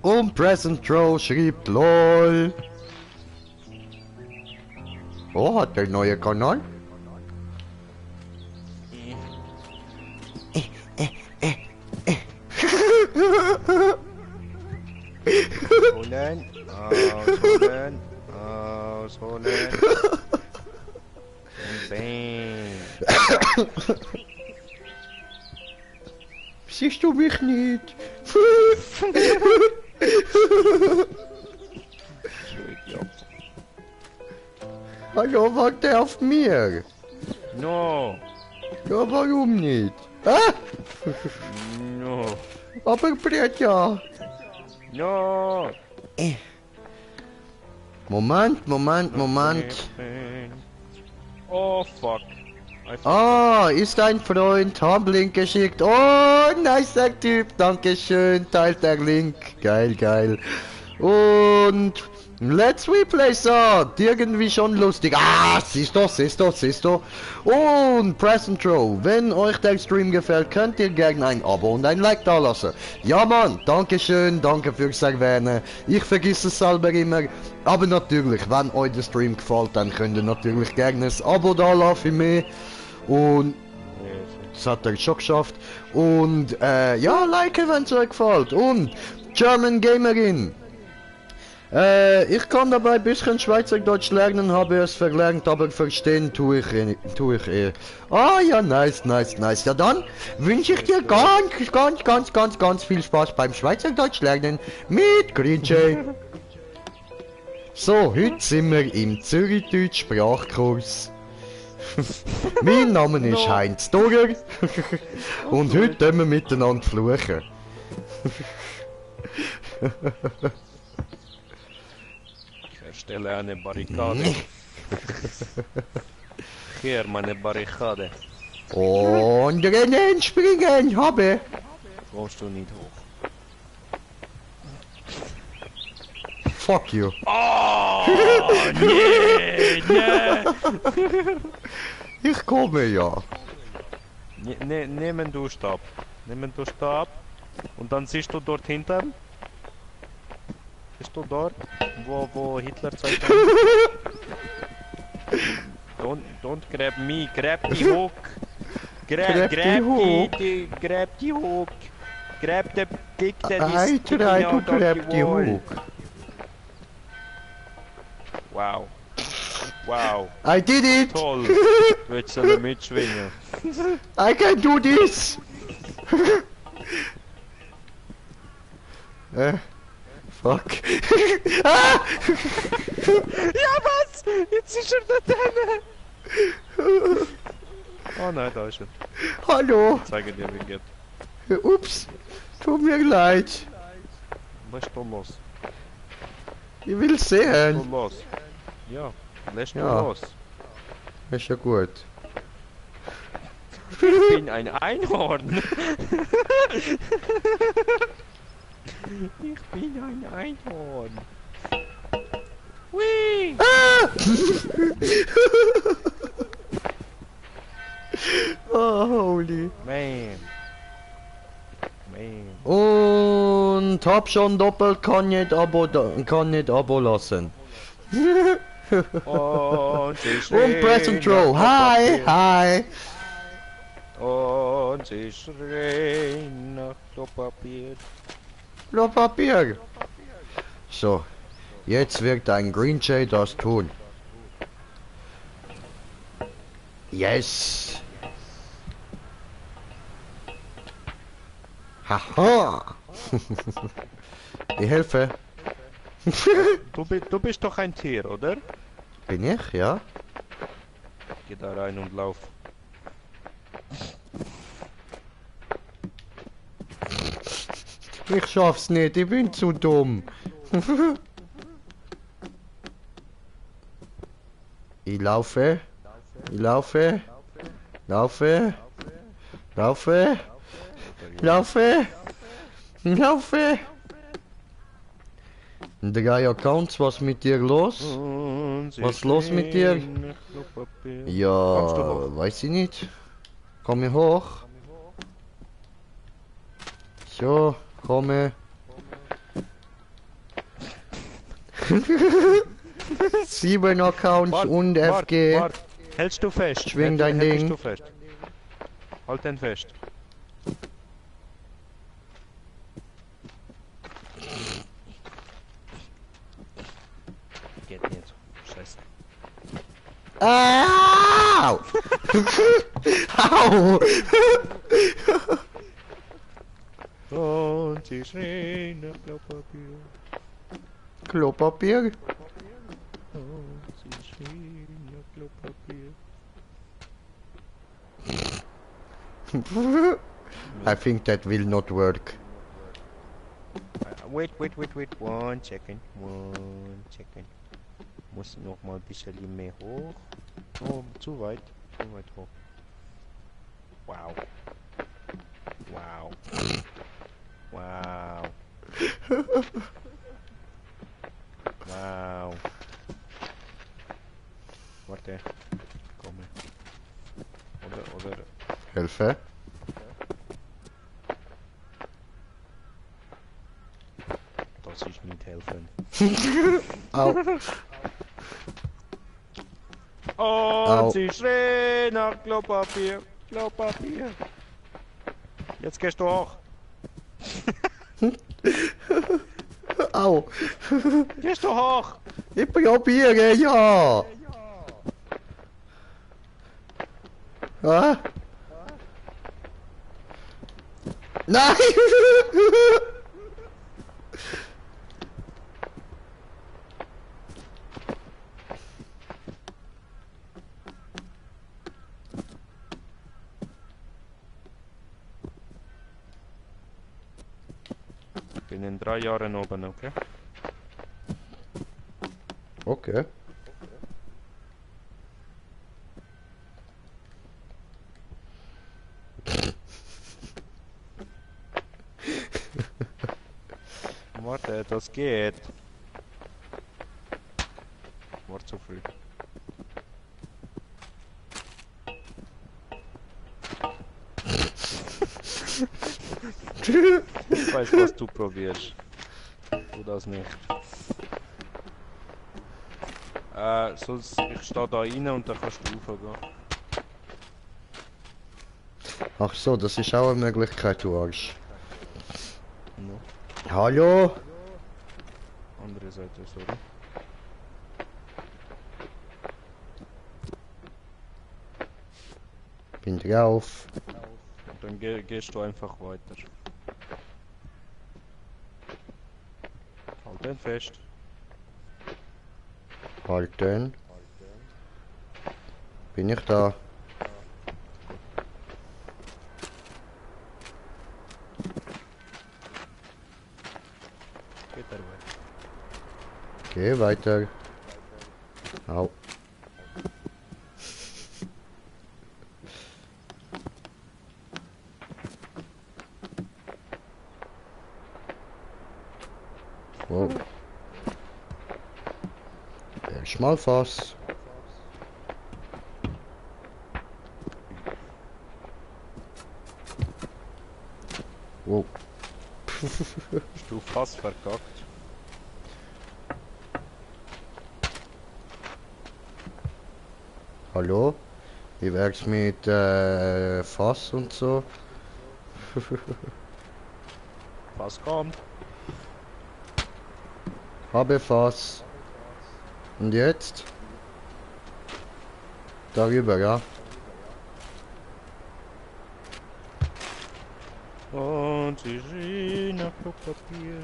Und Present Row schrieb LOL. Oh, hat der neue Kanal? Ausholen, ausholen, ausholen. Und bang. Siehst du mich nicht? Hallo, warte auf mir. No, Ja, warum nicht? Ah, no. aber Bretja. No! Moment. Oh fuck. Ah, ist ein Freund, haben Link geschickt. Oh, nicer Typ, dankeschön, teilt der Link. Geil. Und let's replay so, irgendwie schon lustig. Ah, siehst du. Und Press and Throw, wenn euch der Stream gefällt, könnt ihr gerne ein Abo und ein Like da lassen. Ja Mann, dankeschön, danke fürs Erwähnen. Ich vergesse es selber immer. Aber natürlich, wenn euch der Stream gefällt, dann könnt ihr natürlich gerne ein Abo da lassen für mich. Und das hat er schon geschafft. Und ja, liken, wenn es euch gefällt. Und German Gamerin. Ich kann dabei ein bisschen Schweizerdeutsch lernen, habe es verlernt, aber verstehen tue ich eh. Ah ja, nice. Ja dann wünsche ich dir ganz viel Spaß beim Schweizerdeutsch lernen mit Greenjay. So, heute sind wir im Zürichdeutsch Sprachkurs. Mein Name ist Heinz Doger und heute tun wir miteinander fluchen. Ich erstelle eine Barrikade. Hier meine Barrikade. Und rennen, springen, habe. Kommst du nicht hoch. Fuck you. Oh, nee. Ich komme ja. Nehmen du Stab. Und dann siehst du dort hinten. Bist du dort? Wo Hitler zeigt? Don't grab me, grab die hook. Grab die hook. Grab the dick that is I try to out of grab the the wall. hook. Wow. I did it! Toll. Willst du mitschwingen? I can do this! Fuck. Ah! Ja, was? Jetzt ist er da drinnen. Oh nein, da ist er. Hallo! Ich zeige dir, wie geht. Ups! Tut mir leid! Was ist da los? Ich will Was ist sehen! da los? Ja, lässt du Ja. los. Ist ja gut. Ich bin ein Einhorn. Ich bin ein Einhorn. Hui! Ah! Oh, holy. Man. Und hab schon doppelt, kann nicht Abo lassen. Und sie Und Press and Throw. Hi! Und sie schreien nach Klopapier. Klopapier. So, jetzt wird ein Greenjay das tun. Yes. Haha. Ich helfe. Du bist doch ein Tier, oder? Bin ich, ja? Geh da rein und lauf. Ich schaff's nicht, ich bin zu dumm. Ich laufe. Drei Accounts, was mit dir los? Was los mit dir? Ja, weiß ich nicht. Komm ich hoch. So, komme. 7 Accounts und FG. Hältst du fest? Schwing dein Hältst Ding. du fest? Halt den fest. Geht nicht. Scheiße. Au! Au! Und sie schreien nach Klopapier. Klopapier? Und sie schreien nach Klopapier. I think that will not work. wait. One second. Muss noch mal ein bisschen mehr hoch. Oh, zu weit hoch. Wow. Warte. Komm. Oder. Hilfe. Das ist nicht helfen. Au. Und sie schreit nach Klopapier. Jetzt gehst du hoch. Au. Gehst du hoch. Ich probiere, ja. Ah? Nein! Bin in 3 Jahren oben, okay? Okay. Warte, das geht. War zu früh. Ich weiß, was du probierst. Tu das nicht. Sonst, ich stehe da rein und dann kannst du raufgehen. Ach so, das ist auch eine Möglichkeit, du Arsch. No. Hallo? Andere Seite, sorry. Bin drauf. Und dann gehst du einfach weiter. Halt den fest. Halten. Bin ich da? Geht er weiter. Geh weiter. Au. Wow. Mal Fass. Wow. Hast du fast verkackt? Hallo? Wie wär's mit Fass und so? Was kommt? Habe Fass. Und jetzt? Darüber, ja. Und sie schrien nach Klopapier.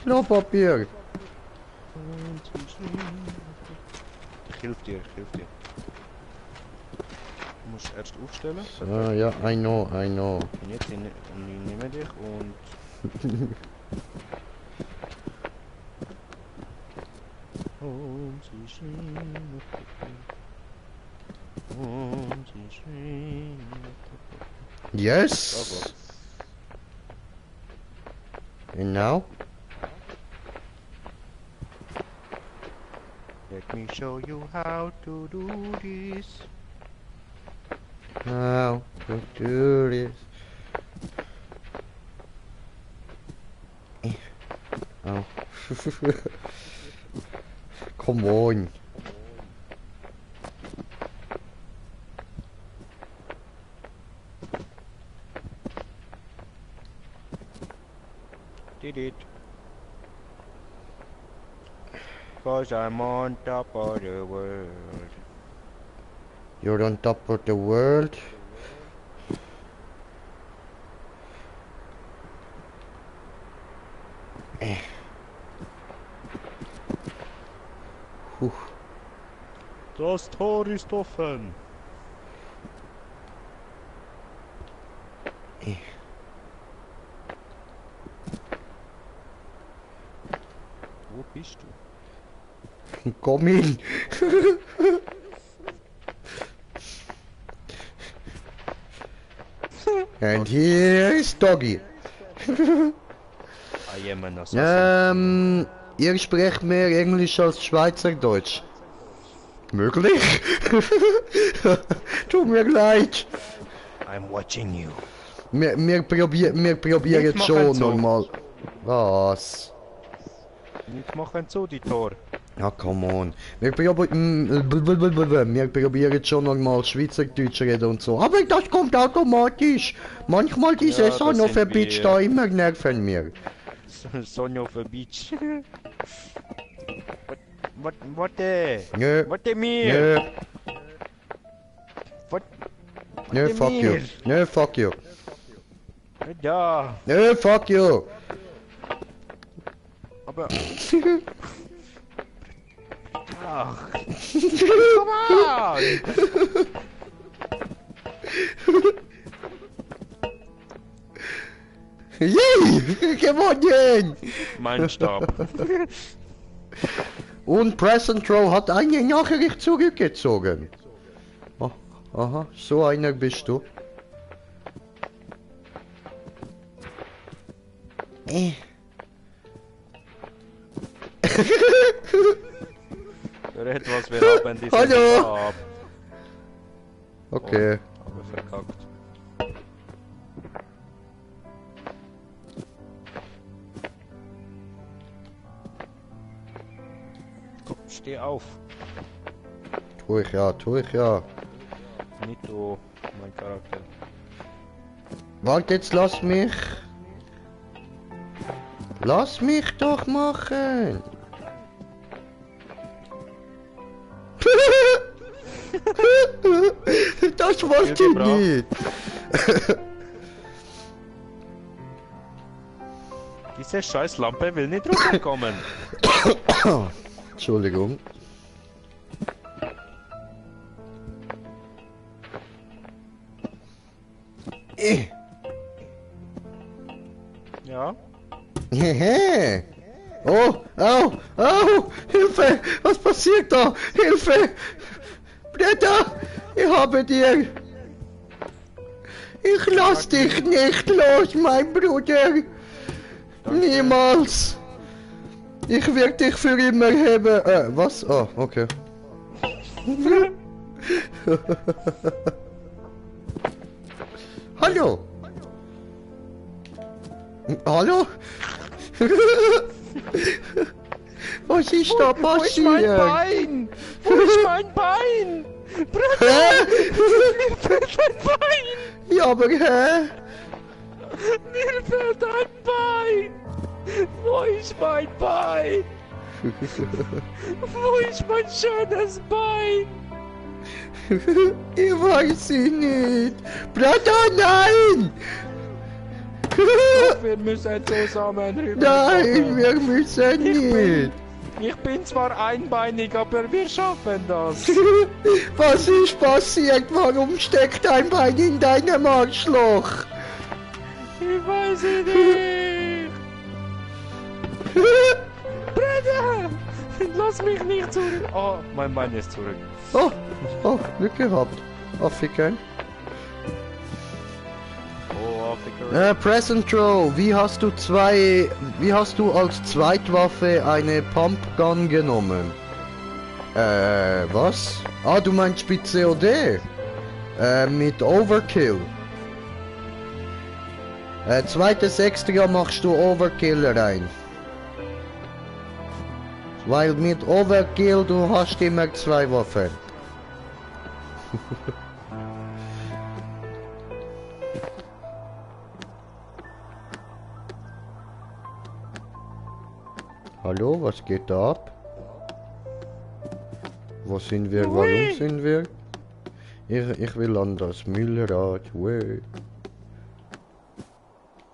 Klopapier. Und sie schrien nach Klopapier. Ich hilf dir. Du musst erst aufstellen. Ja, I know. Und jetzt ich nehme dich und... Und sie schrien nach Klopapier. Und sie schrien nach Klopapier. Yes. Bravo. And now? Let me show you how to do this. How to do this? Oh. Come on. Did it. 'Cause I'm on top of the world. You're on top of the world. Das Tor ist offen. Wo bist du? Komm hin. And here is Doggy. I am an assassin. Ihr sprecht mehr Englisch als Schweizerdeutsch. Möglich? Tut mir leid. I'm watching you. Wir probieren Nicht schon machen so. nochmal. Was? Nicht machen zu, die Tor. Ja, come on. Wir probieren schon nochmal Schweizerdeutsch reden und so. Aber das kommt automatisch. Manchmal diese Ja, das Son of a sind Bitch wir. da immer nerven mir. Sonja auf der Beach. What Nö. mir? Nö. What? Nö, What fuck you. mir? Nö, fuck you. Ja, Nö, fuck you. aber... Ach, come on! Yay! Gewonnen! Mein Stab. Und Present Row hat eine Nachricht zurückgezogen. Oh, aha, so einer bist du. Für etwas, wir haben diesen Hallo. Stab. Okay. Aber verkackt. Komm, steh auf. Tue ich ja, tue ich ja. Nicht du, mein Charakter. Warte, jetzt lass mich. Lass mich doch machen. Das wollte ich gebracht. nicht. Diese scheiß Lampe will nicht runterkommen. Entschuldigung. Ja? Hehe. Oh, au, au, Hilfe, was passiert da? Hilfe! Britta, ich habe dir... Ich lass dich nicht los, mein Bruder! Niemals! Ich werde dich für immer haben. Was? Oh, okay. Hallo? Hallo? Was ist da Wo ist mein passiert? Bein? Wo ist mein Bein? Bruder, Hä? mir fehlt ein Bein! Ja, aber hä? Mir fehlt ein Bein! Wo ist mein Bein? Wo ist mein schönes Bein? Ich weiß es nicht. Bruder, nein! Wir müssen zusammen rüber. Nein, wir müssen nicht. Ich bin zwar einbeinig, aber wir schaffen das. Was ist passiert? Warum steckt ein Bein in deinem Arschloch? Ich weiß es nicht. Bruder! Lass mich nicht zurück. Oh, mein Bein ist zurück. Oh, oh, Glück gehabt. African. Oh, Afrika. Present Throw, wie hast du als Zweitwaffe eine Pumpgun genommen? Was? Ah, du meinst mit COD? Mit Overkill. Zweites Extra machst du Overkill rein. Weil mit Overkill du hast immer zwei Waffen. Hallo, was geht da ab? Wo sind wir? Warum sind wir? Ich will an das Müllrad. Way.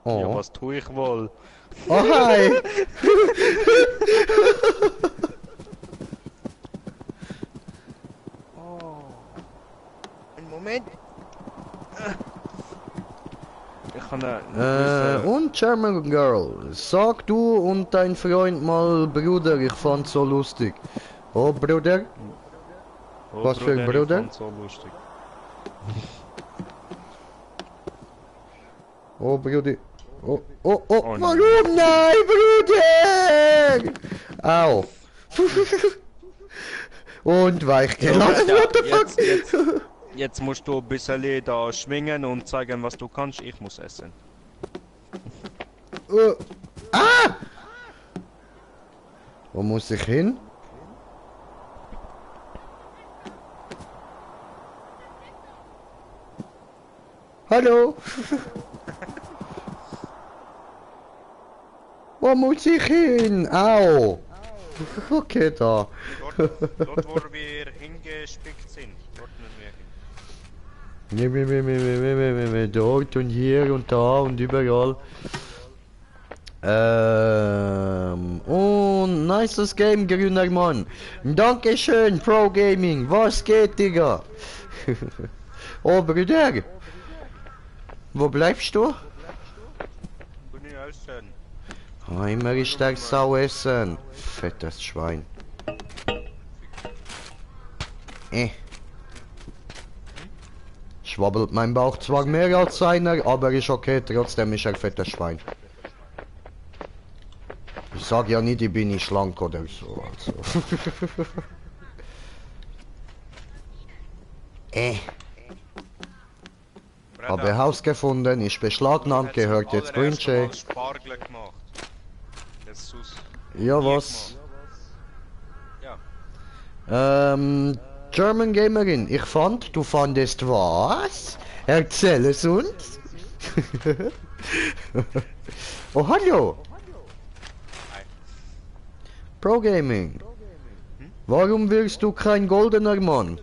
Oh. Ja, was tue ich wohl? Oh, hi! Oh. Einen Moment. Ich kann Und German Girl, sag du und dein Freund mal Bruder, ich fand's so lustig. Oh Bruder? Oh, Was für ein ich Bruder? fand's so lustig. Oh Bruder. Oh, Oh nein. warum nein, Bruder? Au. Und weichgelassen, what the fuck? Jetzt musst du ein bisschen da schwingen und zeigen, was du kannst. Ich muss essen. Ah! Wo muss ich hin? Hallo? Wo muss ich hin? Au! Okay, da. Dort wo wir hingespickt sind. Dort müssen wir hin. Dort und hier und da und überall. Und nices Game, grüner Mann. Dankeschön, Pro Gaming. Was geht, Digga? Oh, Bruder. Wo bleibst du? Bin ich essen. Oh, immer ist der Sau essen. Fettes Schwein. Schwabbelt mein Bauch zwar mehr als seiner, aber ist okay, trotzdem ist er fettes Schwein. Ich sag ja nicht, ich bin nicht schlank oder so, also. Habe Haus gefunden, ist beschlagnahmt, gehört jetzt Green Jay. Spargel gemacht. Jesus. Ja, was? Ja. German Gamerin, ich fand, du fandest was? Erzähl es uns. Oh, hallo. Hi. Pro Gaming. Warum wirst du kein goldener Mann?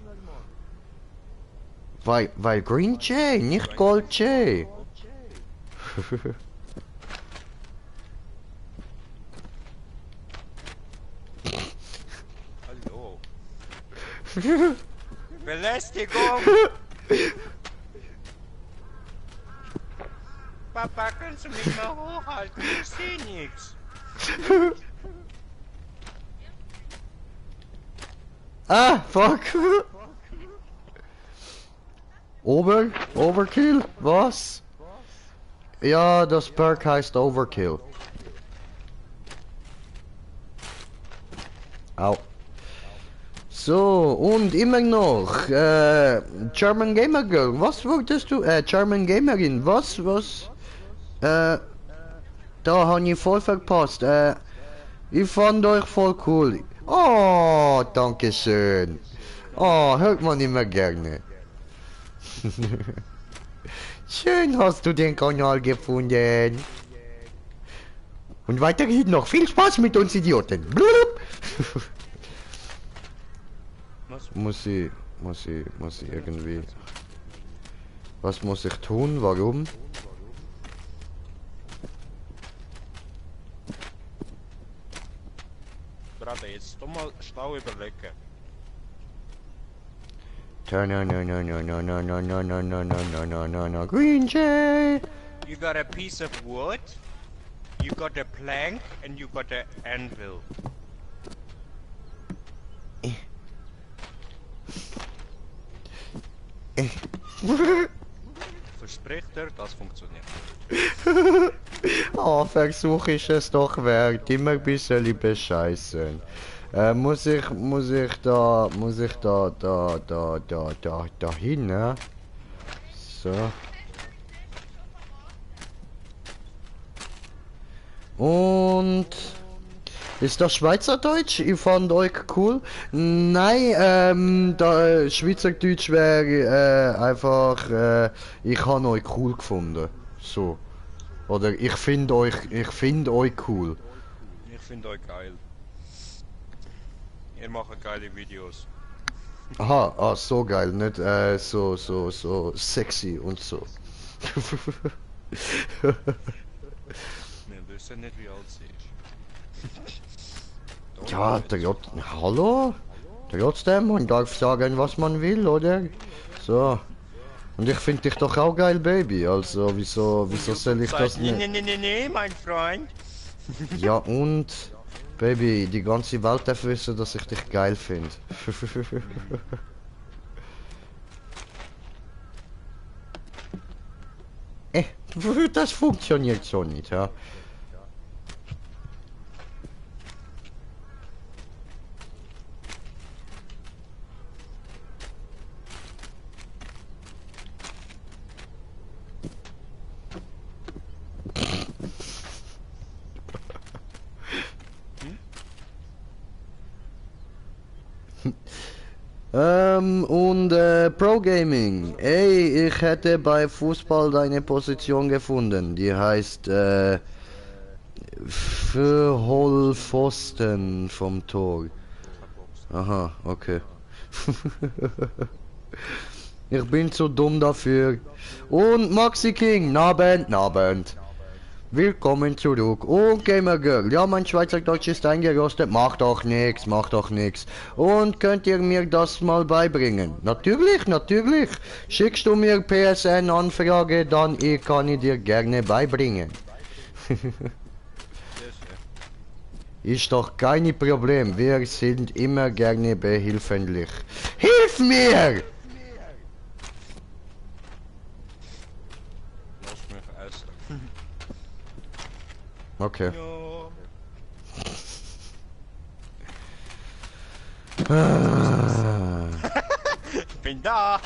Weil Green Jay, nicht Gold Jay. Hallo. Belästigung! Papa, kannst du mich mal hochhalten? Ich sehe nichts. Ah, fuck. Overkill? Was? Ja, das Perk heißt Overkill. Au. So, und immer noch, German Gamer Girl, was wolltest du, German Gamerin, was, da habe ich voll verpasst, ich fand euch voll cool. Oh, danke schön. Oh, hört man immer gerne. Schön hast du den Kanal gefunden. Und weiterhin noch viel Spaß mit uns Idioten. Blub. Muss ich irgendwie... Was muss ich tun? Warum? Gerade jetzt doch mal schlau überlegen. No, Green Jay. You got a piece of wood, you got a plank, and you got an anvil. Verspricht er, das funktioniert. Oh, Versuch ist es doch wert. Immer ein bisschen bescheißen. Muss ich da hin, ne? So. Und ist das Schweizerdeutsch? Ich fand euch cool. Nein, da Schweizerdeutsch wäre einfach, ich habe euch cool gefunden. So. Oder ich finde euch cool. Ich finde euch geil. Ihr macht geile Videos. Aha, so geil, nicht so sexy und so. Wir wissen nicht, wie alt sie ist. Ja, hallo? Trotzdem, man darf sagen, was man will, oder? So. Und ich finde dich doch auch geil, Baby. Also, wieso soll ich das nicht? Nee, mein Freund. Ja und? Baby, die ganze Welt darf wissen, dass ich dich geil finde. Das funktioniert so nicht, ja. Pro Gaming. Ey, ich hätte bei Fußball deine Position gefunden. Die heißt, Verholpfosten vom Tor. Aha, okay. Ich bin zu dumm dafür. Und Maxi King, Nabend. Willkommen zurück. Und Gamer Girl, ja, mein Schweizerdeutsch ist eingerostet, macht doch nix. Und könnt ihr mir das mal beibringen? Natürlich. Schickst du mir PSN-Anfrage, dann kann ich dir gerne beibringen. Ist doch kein Problem, wir sind immer gerne behilflich. Hilf mir! Lass mich essen. Okay. Ja. Ich bin da.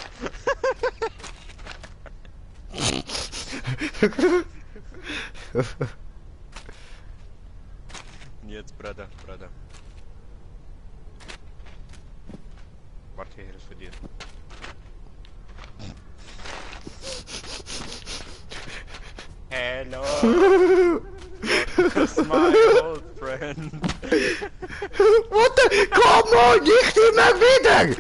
Jetzt, Bruder. Warte, hier ist für dir. Hello. That's my old friend. What the? Come on, nicht immer wieder!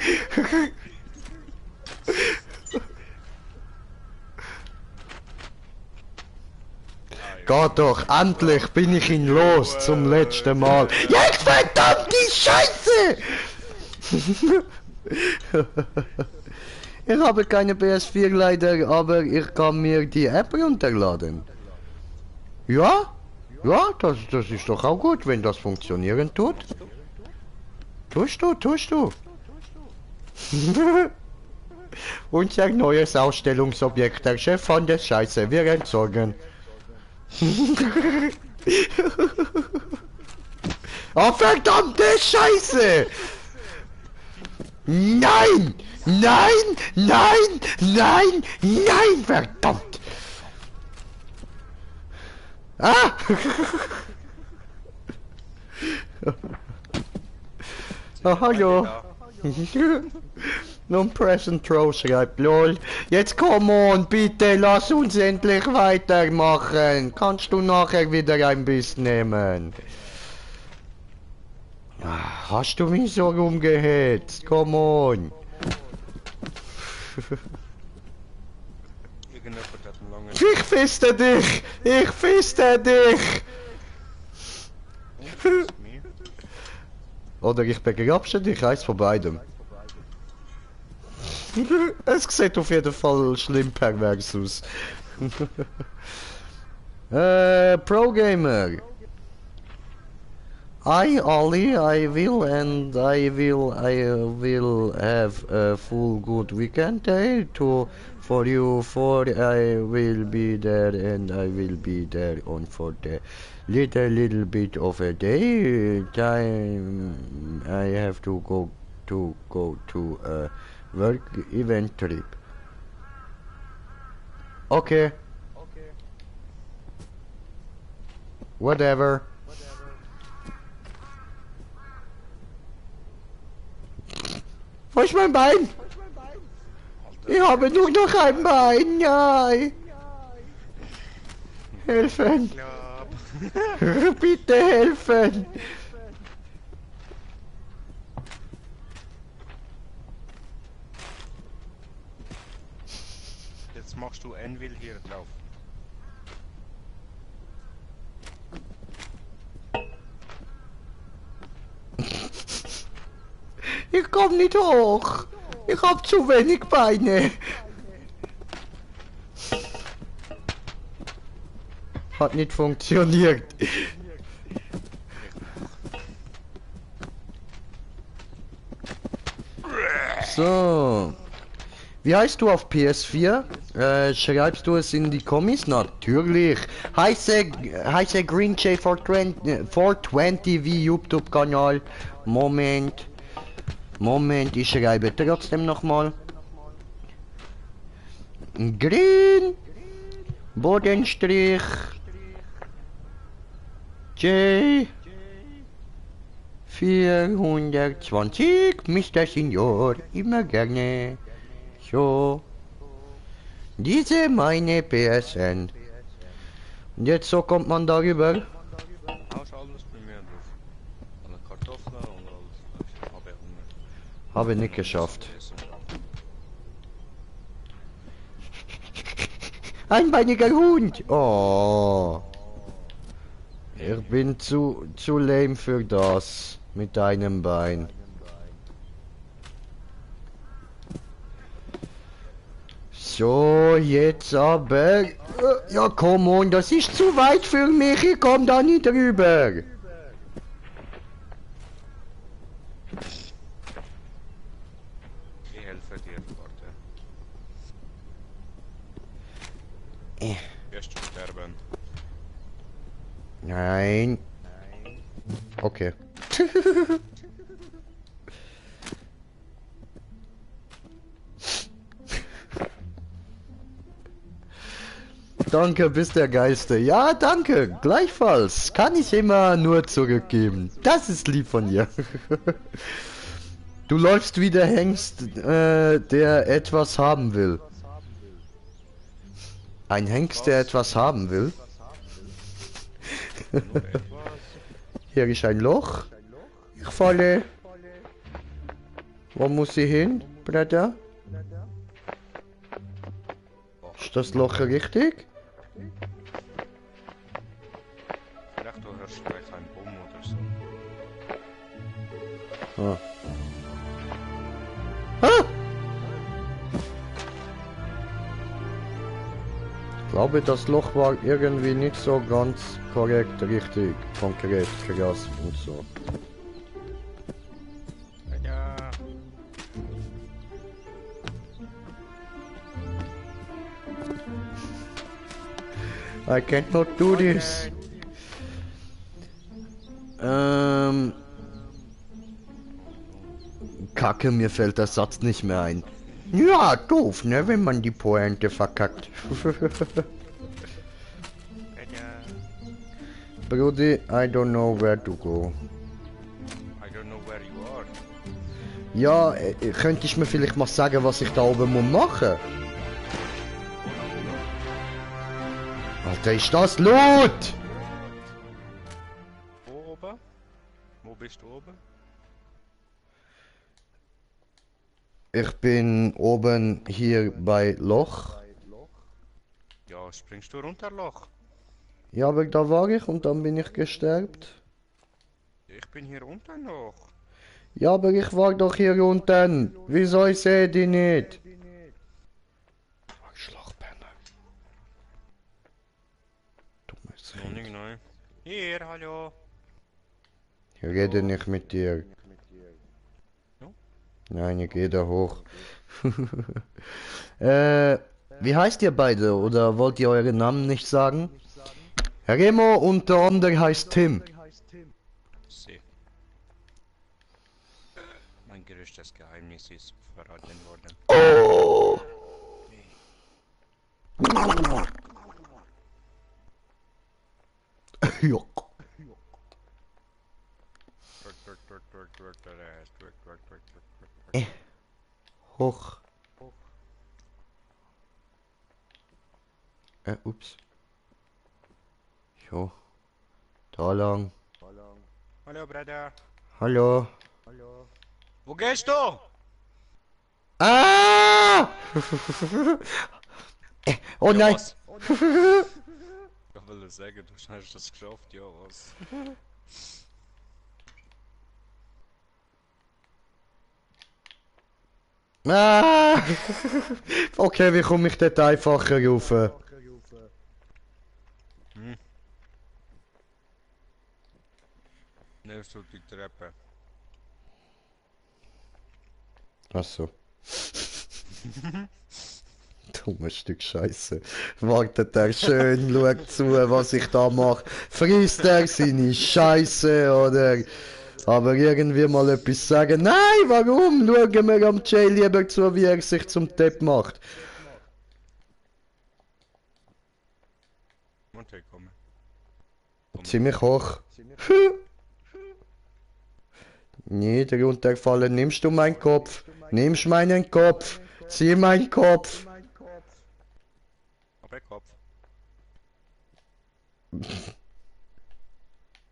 Geht doch, endlich bin ich ihn los zum letzten Mal. Jetzt verdammt die Scheiße! Ich habe keine PS4 leider, aber ich kann mir die App runterladen. Ja? Ja, das ist doch auch gut, wenn das funktionieren tut. Tust du. Unser neues Ausstellungsobjekt, der Chef von der Scheiße, wir entsorgen. Oh verdammte Scheiße! Nein! Verdammt! Ah! Oh, hallo! Nun Present Throw schreibt, lol. Jetzt come on, bitte, lass uns endlich weitermachen. Kannst du nachher wieder ein bisschen nehmen? Hast du mich so rumgehetzt? Come on. Ich fiste dich! Oder ich begrabste dich, eins von beidem. Es sieht auf jeden Fall schlimm pervers aus. Pro Gamer. Ollie, I will have a full good weekend day for you, for I will be there and I will be there on for the little bit of a day time. I have to go to a work event trip. Okay. Whatever. Wo ist mein Bein? Ich habe nur noch ein Bein, nein. Helfen. Bitte helfen. Jetzt machst du Anvil hier drauf. Ich komm nicht hoch. Ich hab zu wenig Beine. Hat nicht funktioniert. So. Wie heißt du auf PS4? Schreibst du es in die Kommis? Natürlich. Heiße Green J 420 wie YouTube-Kanal. Moment. Ich schreibe trotzdem nochmal. Green. Bodenstrich. J. 420. Mr. Senior. Immer gerne. So. Diese meine PSN. Und jetzt so kommt man darüber. Hast alles bei mir drauf. Alle Kartoffeln und alles. Ich habe Hunger. Habe nicht geschafft. Einbeiniger Hund. Oh. Ich bin zu lame für das. Mit einem Bein. So, jetzt aber... Ja, komm on, das ist zu weit für mich. Ich komm da nicht rüber. Ich helfe dir, warte. Wirst du sterben? Nein. Okay. Danke, bist der Geilste. Ja, danke. Gleichfalls. Kann ich immer nur zurückgeben. Das ist lieb von dir. Du läufst wie der Hengst, der etwas haben will. Ein Hengst, der etwas haben will. Hier ist ein Loch. Ich falle. Wo muss ich hin, Bruder? Ist das Loch richtig? Vielleicht du hörst gleich einen Bumm oder so. Ah. Ah! Ich glaube, das Loch war irgendwie nicht so ganz korrekt, richtig, konkret, krass und so. Ja. I cannot do this. Kacke, mir fällt der Satz nicht mehr ein. Ja, doof, ne, wenn man die Pointe verkackt. Brudi, I don't know where to go. I don't know where you are. Ja, könnte ich mir vielleicht mal sagen, was ich da oben muss machen? Alter, ist das laut? Wo oben? Wo bist du oben? Ich bin oben hier bei Loch. Ja, springst du runter, Loch? Ja, aber da war ich und dann bin ich gestorbt. Ich bin hier unten noch. Ja, aber ich war doch hier unten. Wieso ich sehe die nicht? Arschlochpenner. Dummes Noch Kind. nicht neu. Hier, hallo. Ich rede nicht mit dir. No? Nein, ich gehe da hoch. Wie heißt ihr beide? Oder wollt ihr euren Namen nicht sagen? Remo und der andere heißt Tim. See. Mein größtes Geheimnis ist verraten worden. Oh! Ja. Hoch. Ups. Jo. Da lang. Hallo, Bruder. Hallo. Wo gehst du? Ah! Oh Ja, nein. was? Ich will sagen, du hast das geschafft, ja was? Ah! Okay, wie komme ich dort einfacher rauf? Nimmst du die Treppe. Achso. Dummes Stück Scheiße. Wartet er schön, schaut zu, was ich da mache. Frisst er seine Scheiße, oder? Aber irgendwie mal etwas sagen. Nein, warum? Schauen wir am Jay lieber zu, wie er sich zum Depp macht. Und hey, komm. Ziemlich hoch. Nieder runtergefallen. Nimmst du meinen Kopf? Nimmst meinen Kopf? Zieh meinen Kopf. Auf den Kopf.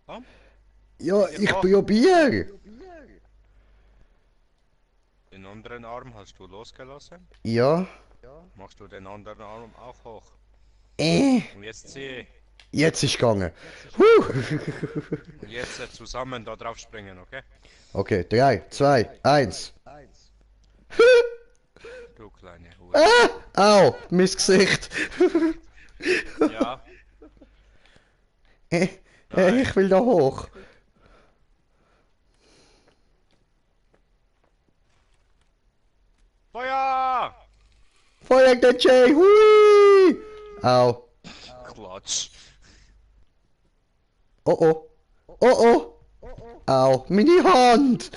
Komm. Ja, ich probier. Den anderen Arm hast du losgelassen. Ja. Machst du den anderen Arm auch hoch. Äh. Und jetzt zieh. Jetzt ist gegangen. Und jetzt zusammen da drauf springen, okay? Okay, 3, 2, 1. Du kleine Hure. Au, mein Gesicht. Ja. Ich will da hoch. Feuer! Feuer der Jay. Hui. Au. Klatsch. Oh oh. Oh oh. Au, meine Hand.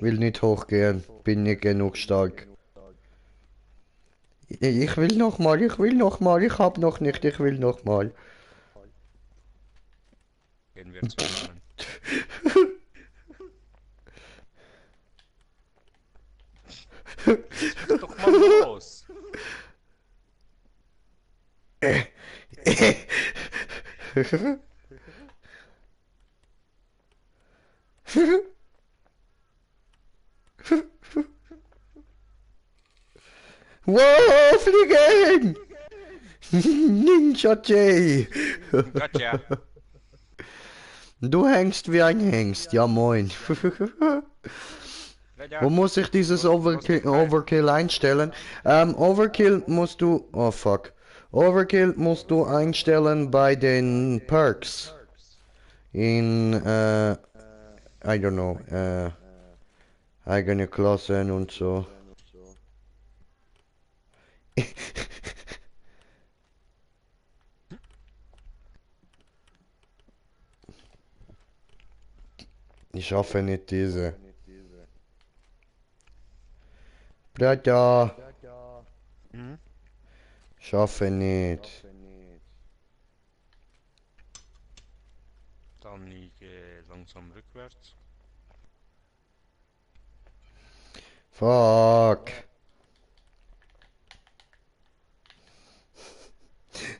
Will nicht hochgehen. Bin nicht genug stark. Ich will noch mal, ich will noch mal. Ich hab noch nicht, ich will noch mal. Gehen wir zusammen. Doch mal los! Wow, fliegen! Ninja Jay! Gotcha! Du hängst wie ein Hengst, ja moin. Wo muss ich dieses Overkill einstellen? Overkill musst du... Oh fuck. Overkill musst du einstellen bei den Perks. In, I don't know, eigene Klassen und so. Ich schaffe nicht diese. Bruder. Mhm. Schaffe nicht. Dann ich gehe langsam rückwärts. Fuck.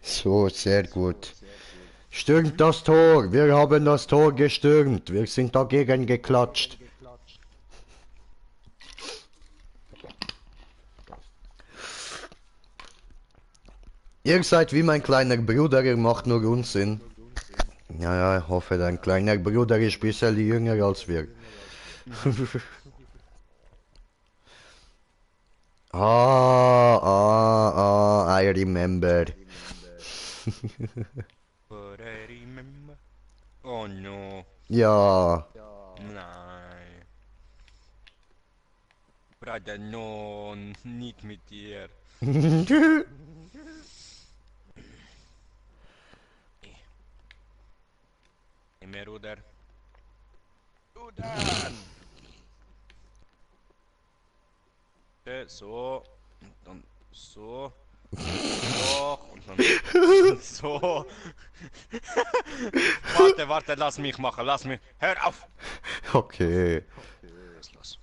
So, sehr gut. Stürmt das Tor. Wir haben das Tor gestürmt. Wir sind dagegen geklatscht. Ihr seid wie mein kleiner Bruder, ihr macht nur Unsinn. Ja, ja, ich hoffe, dein kleiner Bruder ist ein bisschen jünger als wir. I remember. But I remember. Oh no. Ja. Nein. Bruder, no, nicht mit dir. Immer Ruder. Ruder! So. Und dann so. So. Und dann so. Warte, warte, lass mich machen, lass mich. Hör auf! Okay. Los.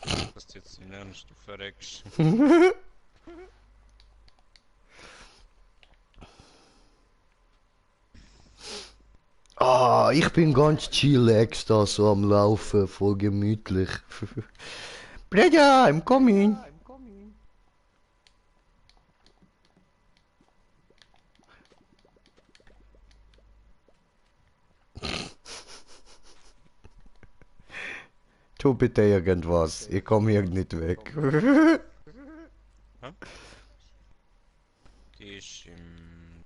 Das ist jetzt in Ernst, du verreckst. Ah, ich bin ganz chillax da so am Laufen, voll gemütlich. Bruder, I'm coming. Tu bitte irgendwas. Ich komme hier nicht weg. Die ist im...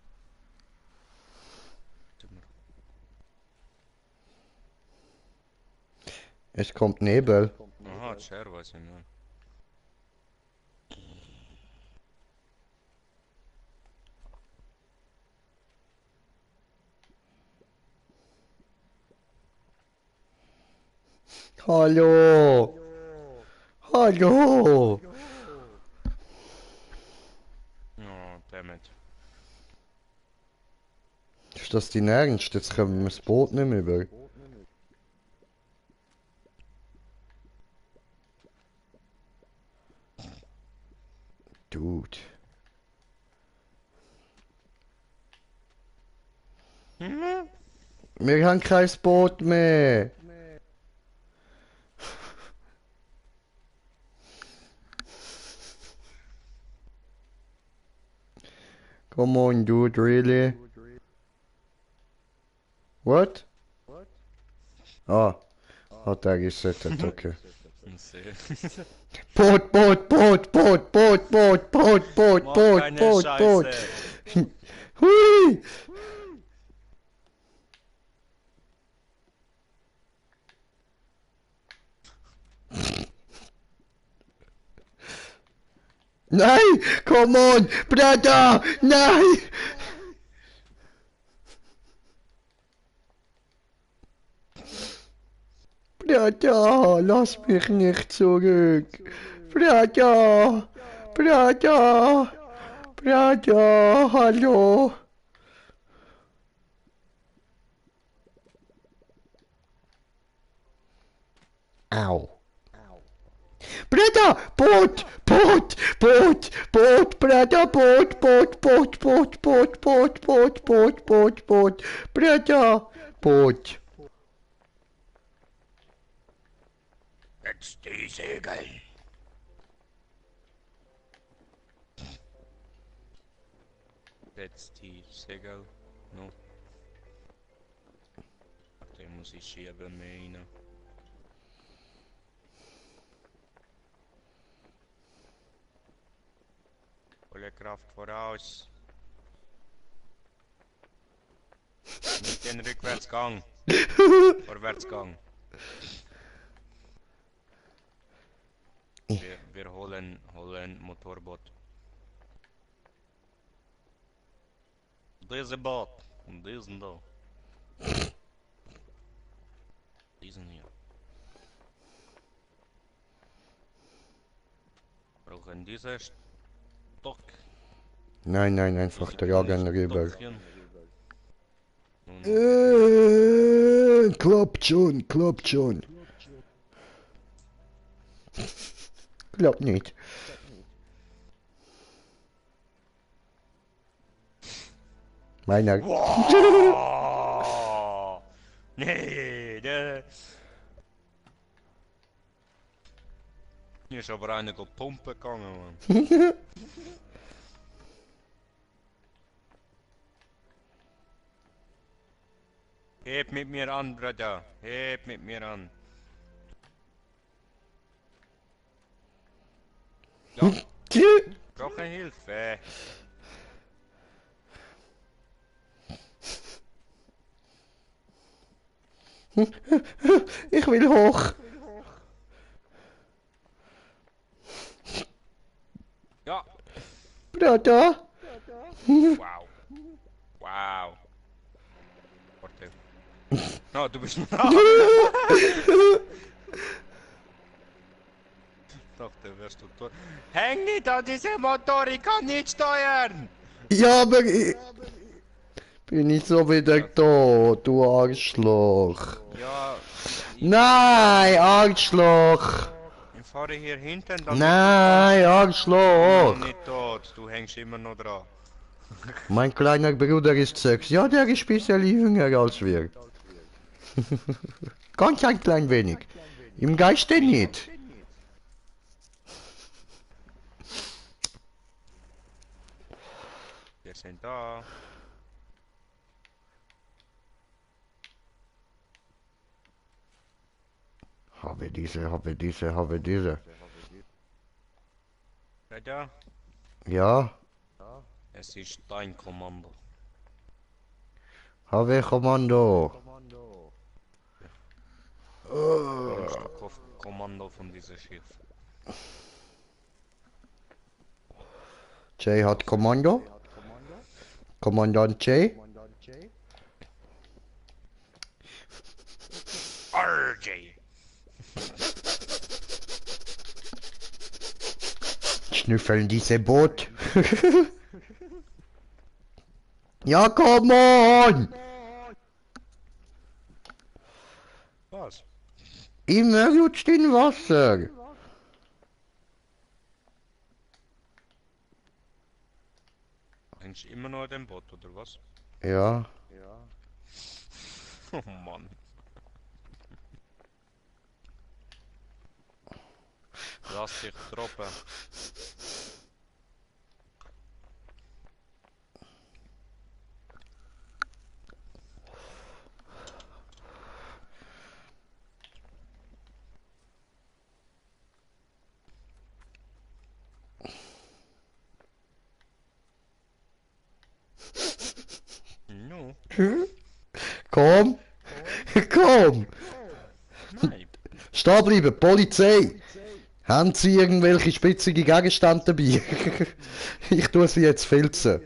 Es kommt Nebel. Aha, die Schere weiß ich nicht. Hallo. Hallo. Oh, dammit. Ist das dein Ernst? Jetzt kommen wir das Boot nicht mehr über. Dude. Wir haben kein Boot mehr. Come on, dude, really? What? Ah, hat er gesetzt, okay. Boot, Boot, Boot, Boot, Boot, Boot, Boot, Boot, Mach Boot, keine Boot, Boot. Scheiße. Hui! Nein! Come on! Brother! Nein! Brother! Lass mich nicht zurück! Brother! Brother! Brother! Hallo! Au! Brother! Boot! Boot! Boot! Boot! Brother! Boot! Boot! Boot! Boot! Boot! Boot! Boot! Boot! Boot! Boot! Brother! Boot! Jetzt die Segel. Jetzt die Segel. No. Den muss ich schieben mehr rein. Volle Kraft voraus. Nicht den Rückwärtsgang. Vorwärtsgang. Wir holen Motorboot. Diese Boot. Und diesen da. Diesen hier. Brauchen diese Stock. Nein, nein, einfach tragen rüber. Stockchen. Klappt schon, klappt schon. Klappt nicht. Meiner. Wow. Nee, der. Hier ist aber einer pumpen gegangen, Mann. Heb mit mir an, Bruder. Heb mit mir an. Ja, brauche Hilfe. Ich will hoch. Ja. Brother. Wow. Wow. Warte. Oh, du bist noch da. Ich dachte, wärst du tot. Häng nicht an diesem Motor, ich kann nicht steuern! Ja, aber ich... Bin ich so wieder tot, du Arschloch. Ja, Nein, Arschloch. ich fahre hier hinten, dann Nein, bist du Arschloch. noch nicht tot, du hängst immer noch dran. Mein kleiner Bruder ist 6. Ja, der ist ein bisschen jünger als wir. Ganz ein klein wenig. Im Geiste nicht. Wir sind da. habe diese. Weiter. Ja, Es ist dein Kommando. habe Kommando. Kommst du Kommando von diesem Schiff? Jay hat Kommando. Kommandant Jay. RJ! Schnüffeln diese Boot. Ja, komm on! Was? Immer rutscht in Wasser. Hängst du immer noch in dem Boot, oder was? Ja. Oh Mann. Lass dich droppen. No. Komm. Komm. Nein. Stehen bleiben, Polizei. Haben Sie irgendwelche spitzige Gegenstände dabei? Ich tue sie jetzt filzen.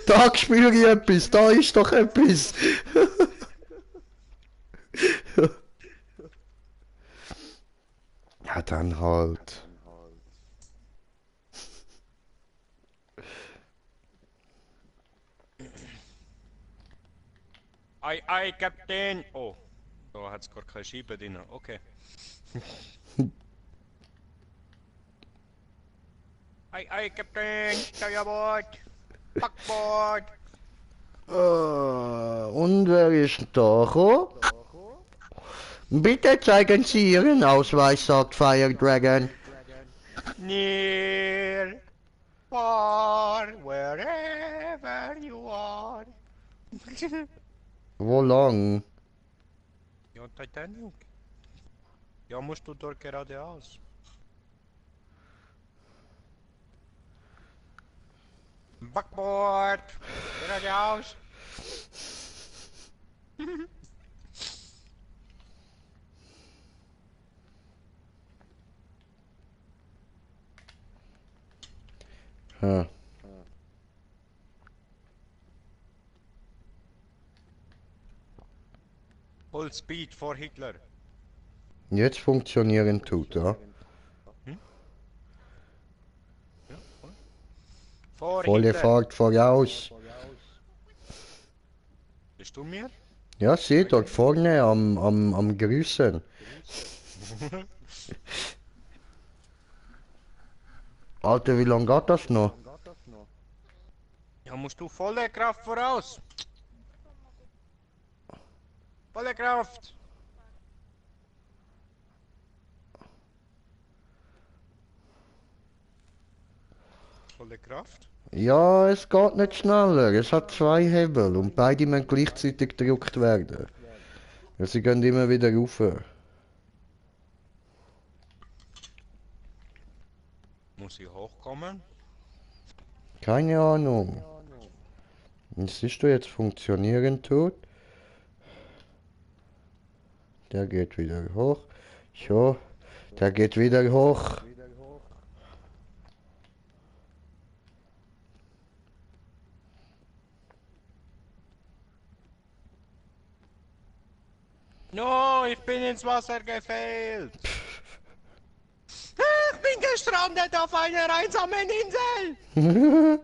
Da spüre ich etwas, da ist doch etwas. Ja, dann halt. Ei, Kapitän! Oh, da hat's gar keine Scheibe drin. Okay. Ei, Kapitän! Steuerbord! Backbord! Und wer ist denn da gekommen? Bitte zeigen Sie Ihren Ausweis, sagt Fire Dragon. Near, far, wherever you are. Wo lang? Ja, Titanic. Ja, musst du dort geradeaus. Backbord! Geradeaus! Hm. Full speed vor Hitler. Jetzt funktionieren tut, ja. Ja, voll. Vor Volle Hitler. Fahrt voraus. Bist du mir? Ja, seht dort vorne am Grüßen. Alter, wie lange geht das noch? Ja, musst du volle Kraft voraus. Volle Kraft. Volle Kraft? Ja, es geht nicht schneller. Es hat zwei Hebel und beide müssen gleichzeitig gedrückt werden. Ja, sie gehen immer wieder rauf. Muss ich hochkommen? Keine Ahnung. Und siehst du jetzt funktionieren tut? Der geht wieder hoch. So, der geht wieder hoch. No, ich bin ins Wasser gefällt. Ich bin gestrandet auf einer einsamen Insel.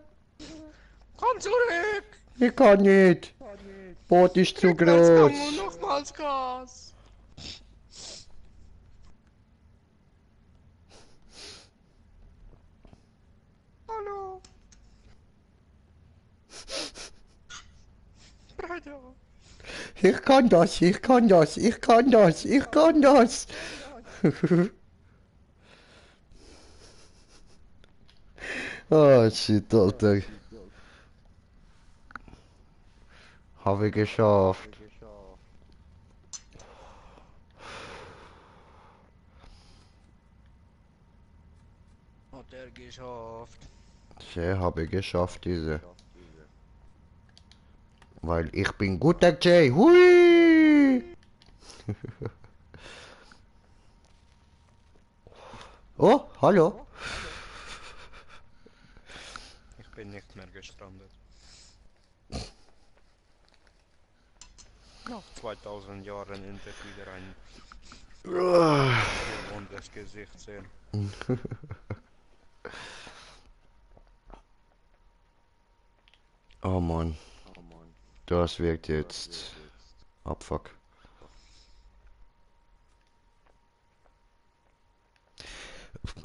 Komm zurück. Ich kann nicht. Boot ist zu Rückwärtsgang und groß. nochmals Gas. Hallo. Bruder. Ich kann das, ich kann das, ich kann das, ich kann das. Oh shit, Alter. Habe ich geschafft. Jay habe geschafft, diese. Weil ich bin guter Jay. Hui! Oh, hallo. Ich bin nicht mehr gestrandet. Nach 2000 Jahren endlich wieder ein gewohntes Gesicht sehen. Oh Mann, das wirkt jetzt. Abfuck.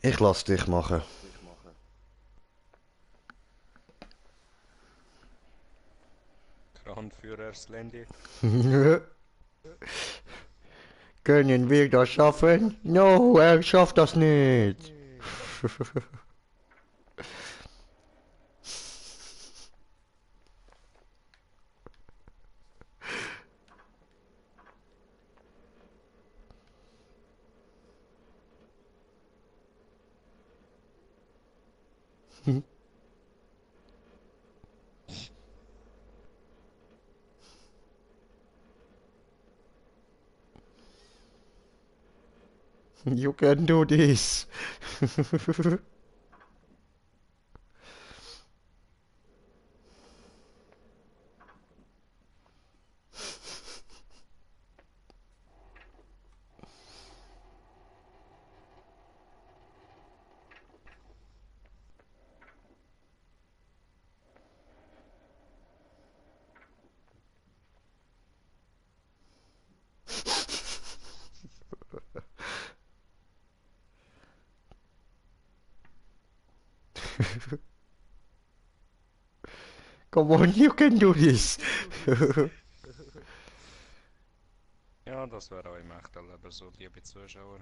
Ich lass dich machen. Kranführer Slendy. Können wir das schaffen? No, er schafft das nicht. You can do this. Come on, you can do this. Ja, das wäre auch im echten Leben so, liebe Zuschauer.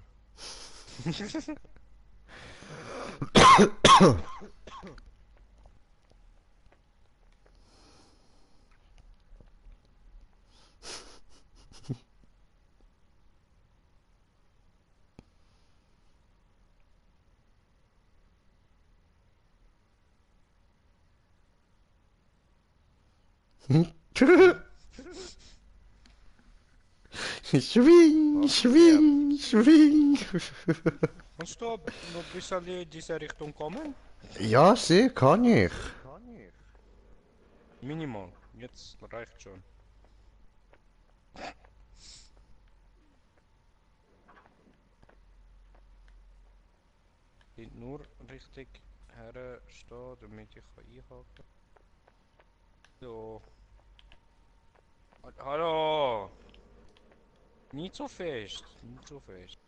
Schwing, schwing, schwing. Kannst du noch ein bisschen in diese Richtung kommen? Ja, sie kann ich. Minimal, jetzt reicht schon. Ich nur richtig herstehen, damit ich einhaken kann. So. Hallo! Nicht so fest, nicht so fest.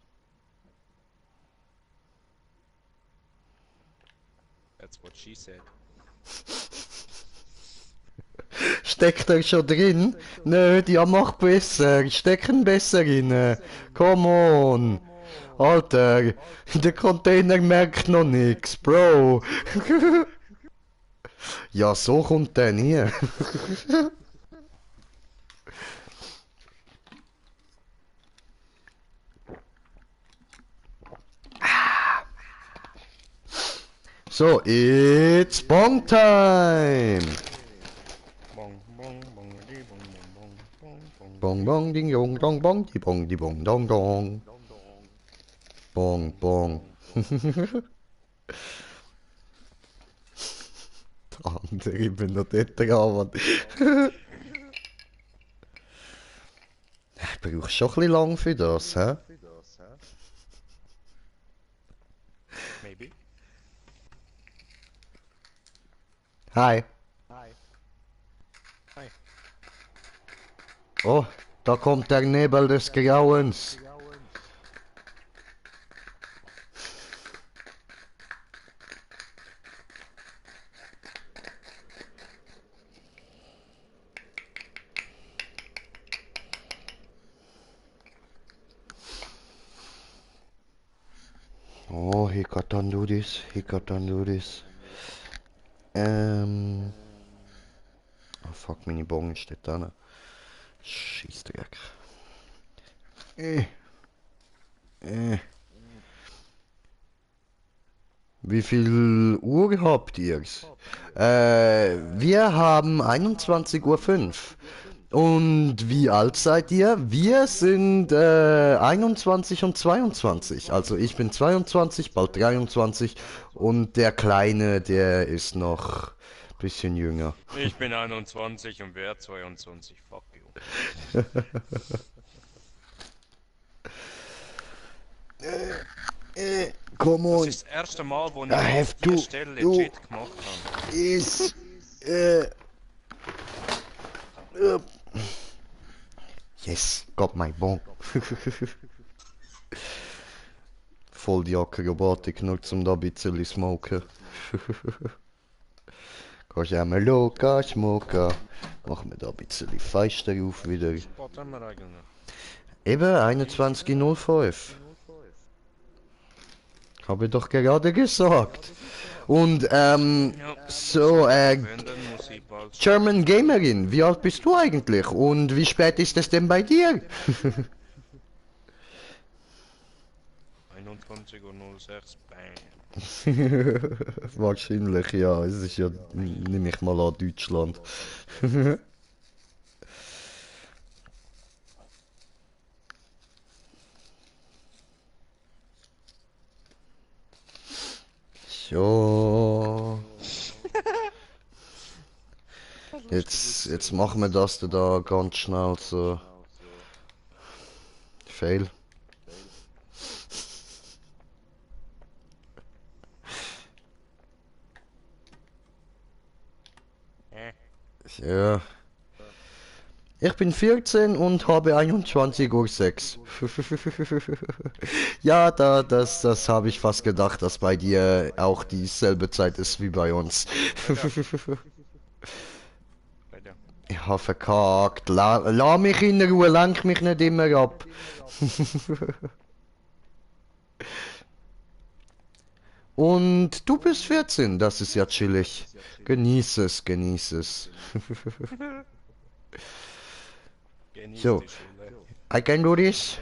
That's what she said. Steckt er schon drin? Nö, ja mach besser. Stecken besser rein. Come on. Alter, der Container merkt noch nix, Bro. Ja, so kommt der nie. So, it's bong time. Bong, bong, bong, di, bong, bong, bong, bong, Bong bong ding dong dong bong di bong dong dong. Bong bong. Der andere, ich bin noch dort dran, Mann. Ich brauche schon ein bisschen lang für das, hä? Maybe. Hi. Hi. Oh, da kommt der Nebel des Grauens. Oh, he got done do this. He got done do this. Oh fuck, meine Bogen steht da. Ne? Scheissdreck. Äh. Wie viel Uhr habt ihr? Wir haben 21:05 Uhr. Und wie alt seid ihr? Wir sind 21 und 22. Also ich bin 22, bald 23 und der Kleine, der ist noch ein bisschen jünger. Ich bin 21 und wer 22. Fuck you. Come Das on, ist das erste Mal, wo ich I have die to Stelle do legit gemacht habe. is yes, got my bone. Voll die Akrobatik nur zum da ein bisschen smoken. Kannst du einmal locker smoken. Machen wir da ein bisschen feister auf wieder. Was haben wir eigentlich? Eben 21:05. Habe ich doch gerade gesagt. Und so Wenn, dann muss ich bald German Gamerin, wie alt bist du eigentlich? Und wie spät ist es denn bei dir? 21:06 bam. Wahrscheinlich, ja. Es ist ja, nehme ich mal an, Deutschland. So. Jetzt machen wir das da ganz schnell so. Fail. Ja. Ich bin 14 und habe 21:06 Uhr. Ja, das habe ich fast gedacht, dass bei dir auch dieselbe Zeit ist wie bei uns. Leider. Ich habe verkackt. La mich in Ruhe, lenk mich nicht immer ab. Und du bist 14, das ist ja chillig. Genieß es, genieß es. Genieß So. die Schule. I can do this.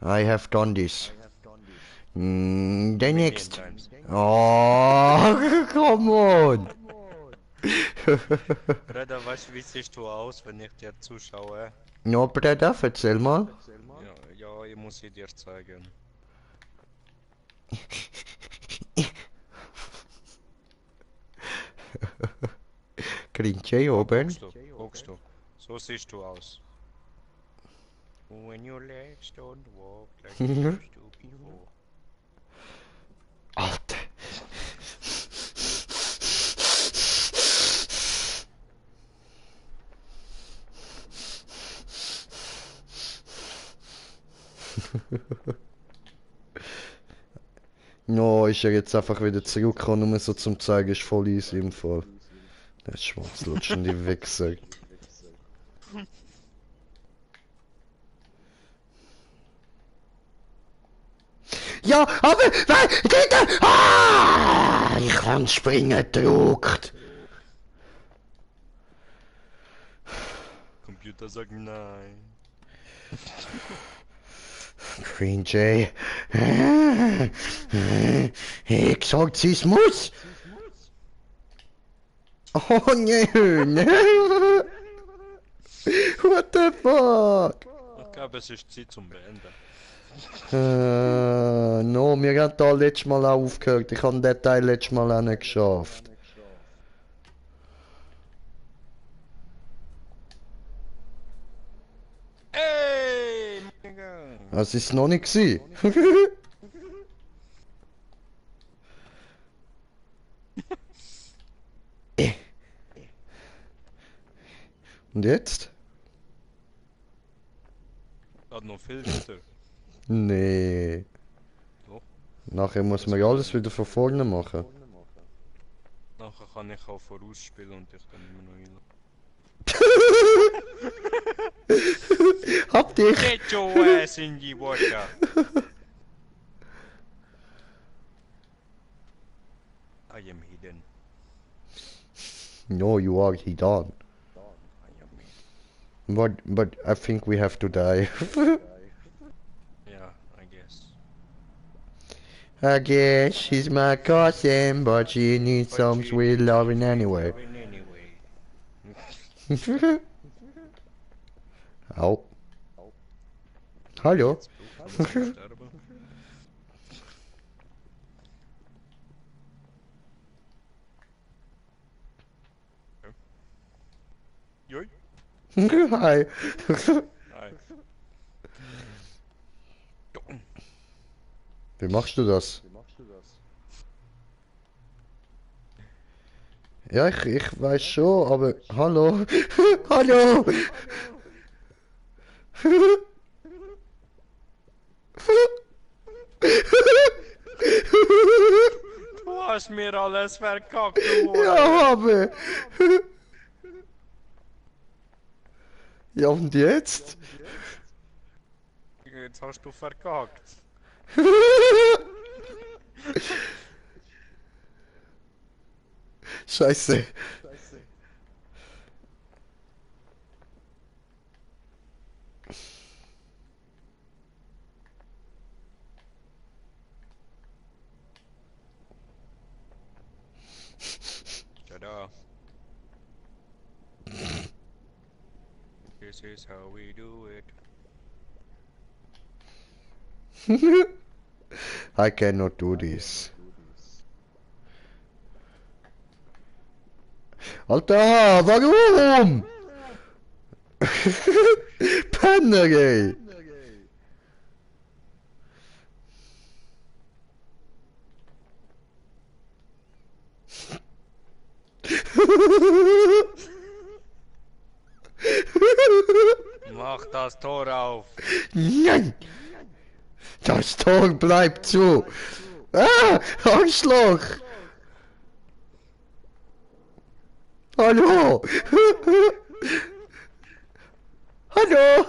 I have done this. The Million next. times. Oh, come on. Bruder, weißt du, wie siehst du aus, wenn ich dir zuschaue? No, Bruder, erzähl mal. Ja, ich muss sie dir zeigen. Cringe oben. Guckst du. So siehst du aus. When your legs don't walk like they used to before. Alter. No, ist er jetzt einfach wieder zurückgekommen, nur so zum zeigen, ist voll easy im Fall. Der schwarzlutschende Wichser. Ja, aber, bitte! Ah, ich kann springen, druckt. Computer sagt nein. Cringe. Exorzismus? Oh nee, nee. What the fuck? Ich glaube, es ist Zeit zum Beenden. No, wir haben da letztes Mal auch aufgehört. Ich habe den Teil letztes Mal auch nicht geschafft. Ey, mein Gott. Das ist noch nicht gewesen. Und jetzt? Hat noch viel weiter. Nee. Doch. Nachher muss man alles wieder von vorne machen. Nachher kann ich auch vorausspielen und ich dann immer noch hin. Hab dich! Get your ass in the water! I am hidden. No, you are hidden. I am hidden. But I think we have to die. Yeah, I guess. I guess she's my cousin, but she needs some sweet loving anyway. Au. Hallo? Joi. Hi. Nein. Wie machst du das? Ja, ich weiß schon, aber hallo. Hallo. Du hast mir alles verkackt, du Ja, habe. Ja, und jetzt? Jetzt hast du verkackt. Scheiße. Tada. This is how we do it. I cannot do this. Alter, warum? Penner, ey. Mach das Tor auf. Nein! Das Tor bleibt zu! Ah! Arschloch! Hallo! Hallo!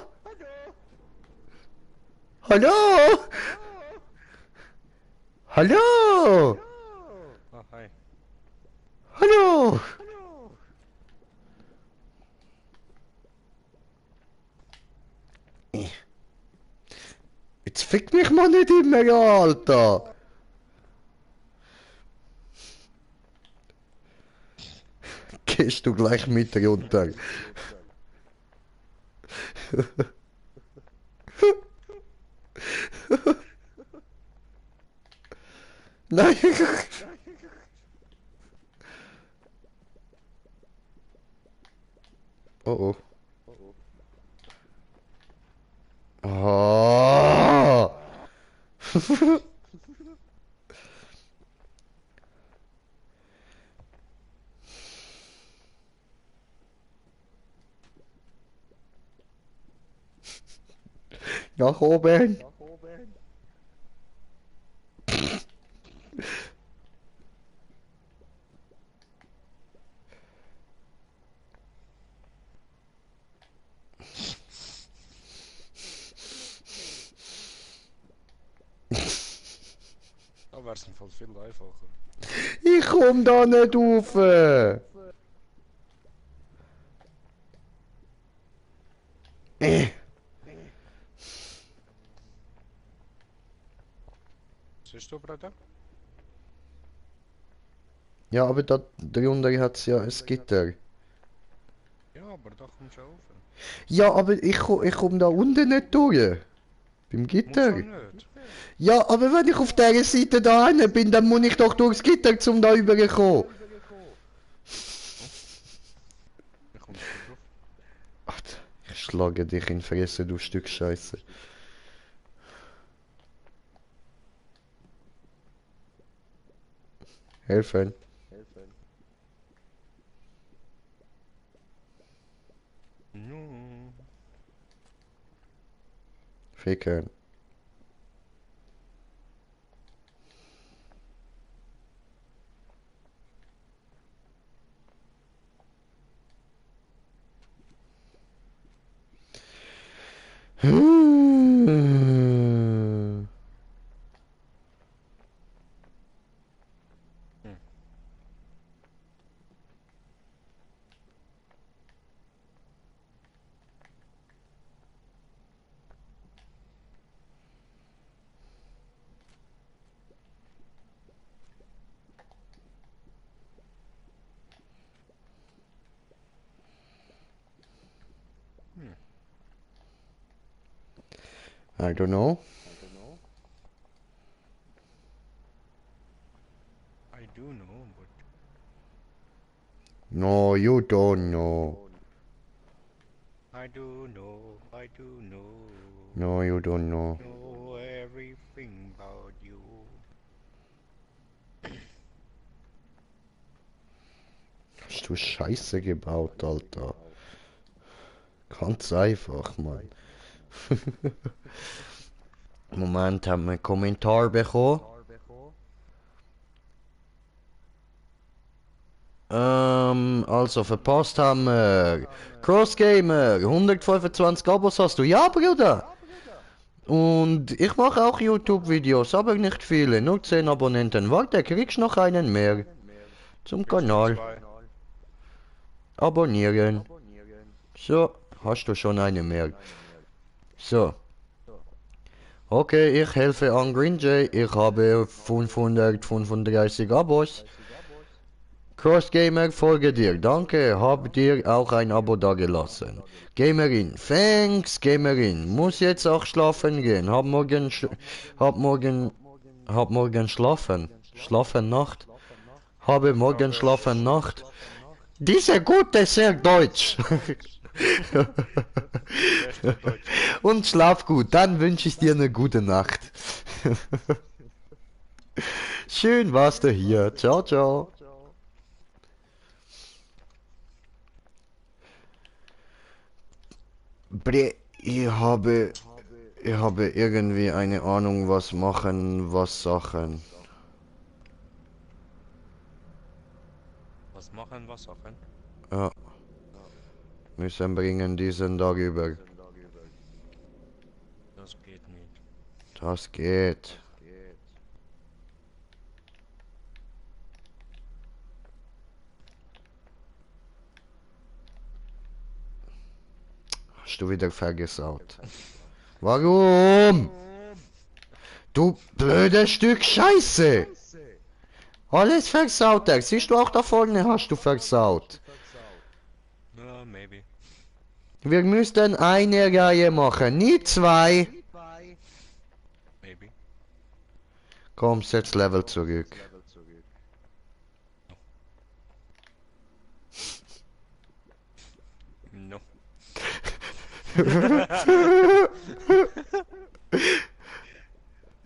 Hallo! Hallo! Ah, hi. Hallo! Jetzt fick mich mal nicht immer, Alter! Gehst du gleich mit runter? Nein! Oh oh. Oh! Nach oben! Da wär's im Fall viel einfacher. Ich komm da nicht rauf! Siehst du, Bruder? Ja, aber da drunter hat's ja ein Gitter. Ja, aber da kommst du rauf. Ja, aber ich komm da unten nicht durch. Beim Musst du Gitter. nicht. Ja, aber wenn ich auf dieser Seite da hinten bin, dann muss ich doch durchs Gitter zum da rüberkommen. Wie kommst du drauf? Alter, ich schlage dich in die Fresse, du Stück Scheiße. Helfen. Ja. Ficken. I don't know. I do know, but No, you don't know. I do know, I do know. No, you don't know. Know everything about you. Hast du Scheiße gebaut, Alter. Ganz einfach, Mann. Moment, haben wir einen Kommentar bekommen. Also verpasst haben wir. Crossgamer, 125 Abos hast du. Ja, Bruder. Und ich mache auch YouTube-Videos, aber nicht viele. Nur 10 Abonnenten. Warte, kriegst noch einen mehr. Zum Kanal. Abonnieren. So, hast du schon eine mehr. So. Okay, ich helfe an Green Jay. Ich habe 535 Abos. Crossgamer, folge dir. Danke, hab dir auch ein Abo dagelassen. Gamerin, thanks, Gamerin. Muss jetzt auch schlafen gehen. Hab morgen schlafen. Schlafen Nacht. Habe morgen schlafen Nacht. Diese gute, sehr deutsch. Und schlaf gut, dann wünsche ich dir eine gute Nacht. Schön warst du hier. Ciao, ciao. Bre, ich habe irgendwie eine Ahnung, was machen, was Sachen. Was machen, was Sachen? Ja. Müssen bringen diesen darüber. Das geht nicht. Das geht. Hast du wieder vergesaut? Warum? Du blödes Stück Scheiße! Alles versaut, siehst du auch da vorne hast du versaut. Ja, maybe. Wir müssten eine Reihe machen, nie zwei. Maybe. Komm, setz Level zurück. No.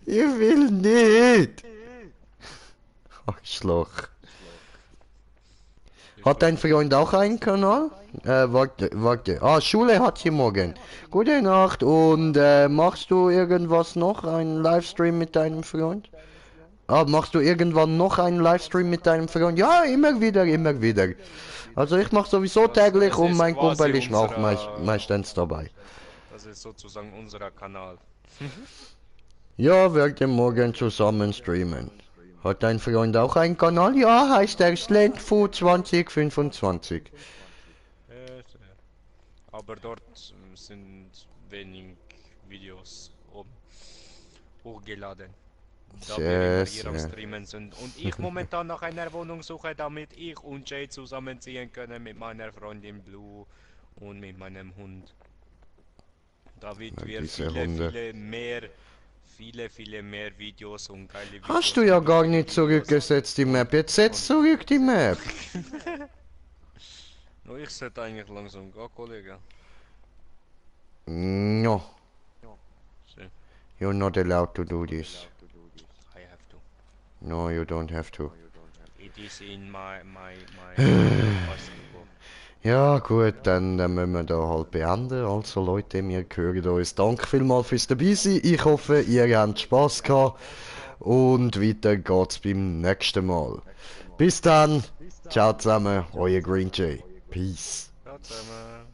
Ich will nicht. Arschloch. Hat dein Freund auch einen Kanal? Warte. Ah, Schule hat sie morgen. Gute Nacht und machst du irgendwas noch? Einen Livestream mit deinem Freund? Ah, machst du irgendwann noch einen Livestream mit deinem Freund? Ja, immer wieder, immer wieder. Also ich mache sowieso täglich das und ist mein quasi Kumpel ist auch unserer- meistens dabei. Das ist sozusagen unser Kanal. Ja, werden morgen zusammen streamen. Hat dein Freund auch einen Kanal? Ja, heißt er Slantfood 2025. Aber dort sind wenig Videos hochgeladen. Da wir immer hier am Streamen sind. Und ich momentan nach einer Wohnung suche, damit ich und Jay zusammenziehen können mit meiner Freundin Blue und mit meinem Hund. Damit Ja, wir diese viele, Hunde. viele mehr Videos und geile Videos. Hast du ja gar und nicht Videos zurückgesetzt die Map. Jetzt setz zurück die Map. No, ich sollte eigentlich langsam gehen, Kollege. No, So, you're not allowed to do this. I have to. No, you don't have to. It is in my basketball. Ja gut, dann müssen wir da halt beenden. Also Leute, wir hören uns. Danke vielmals fürs dabei sein. Ich hoffe, ihr habt Spaß gehabt. Und weiter geht's beim nächsten Mal. Bis dann. Ciao zusammen, euer Green Jay. Peace. Ciao zusammen.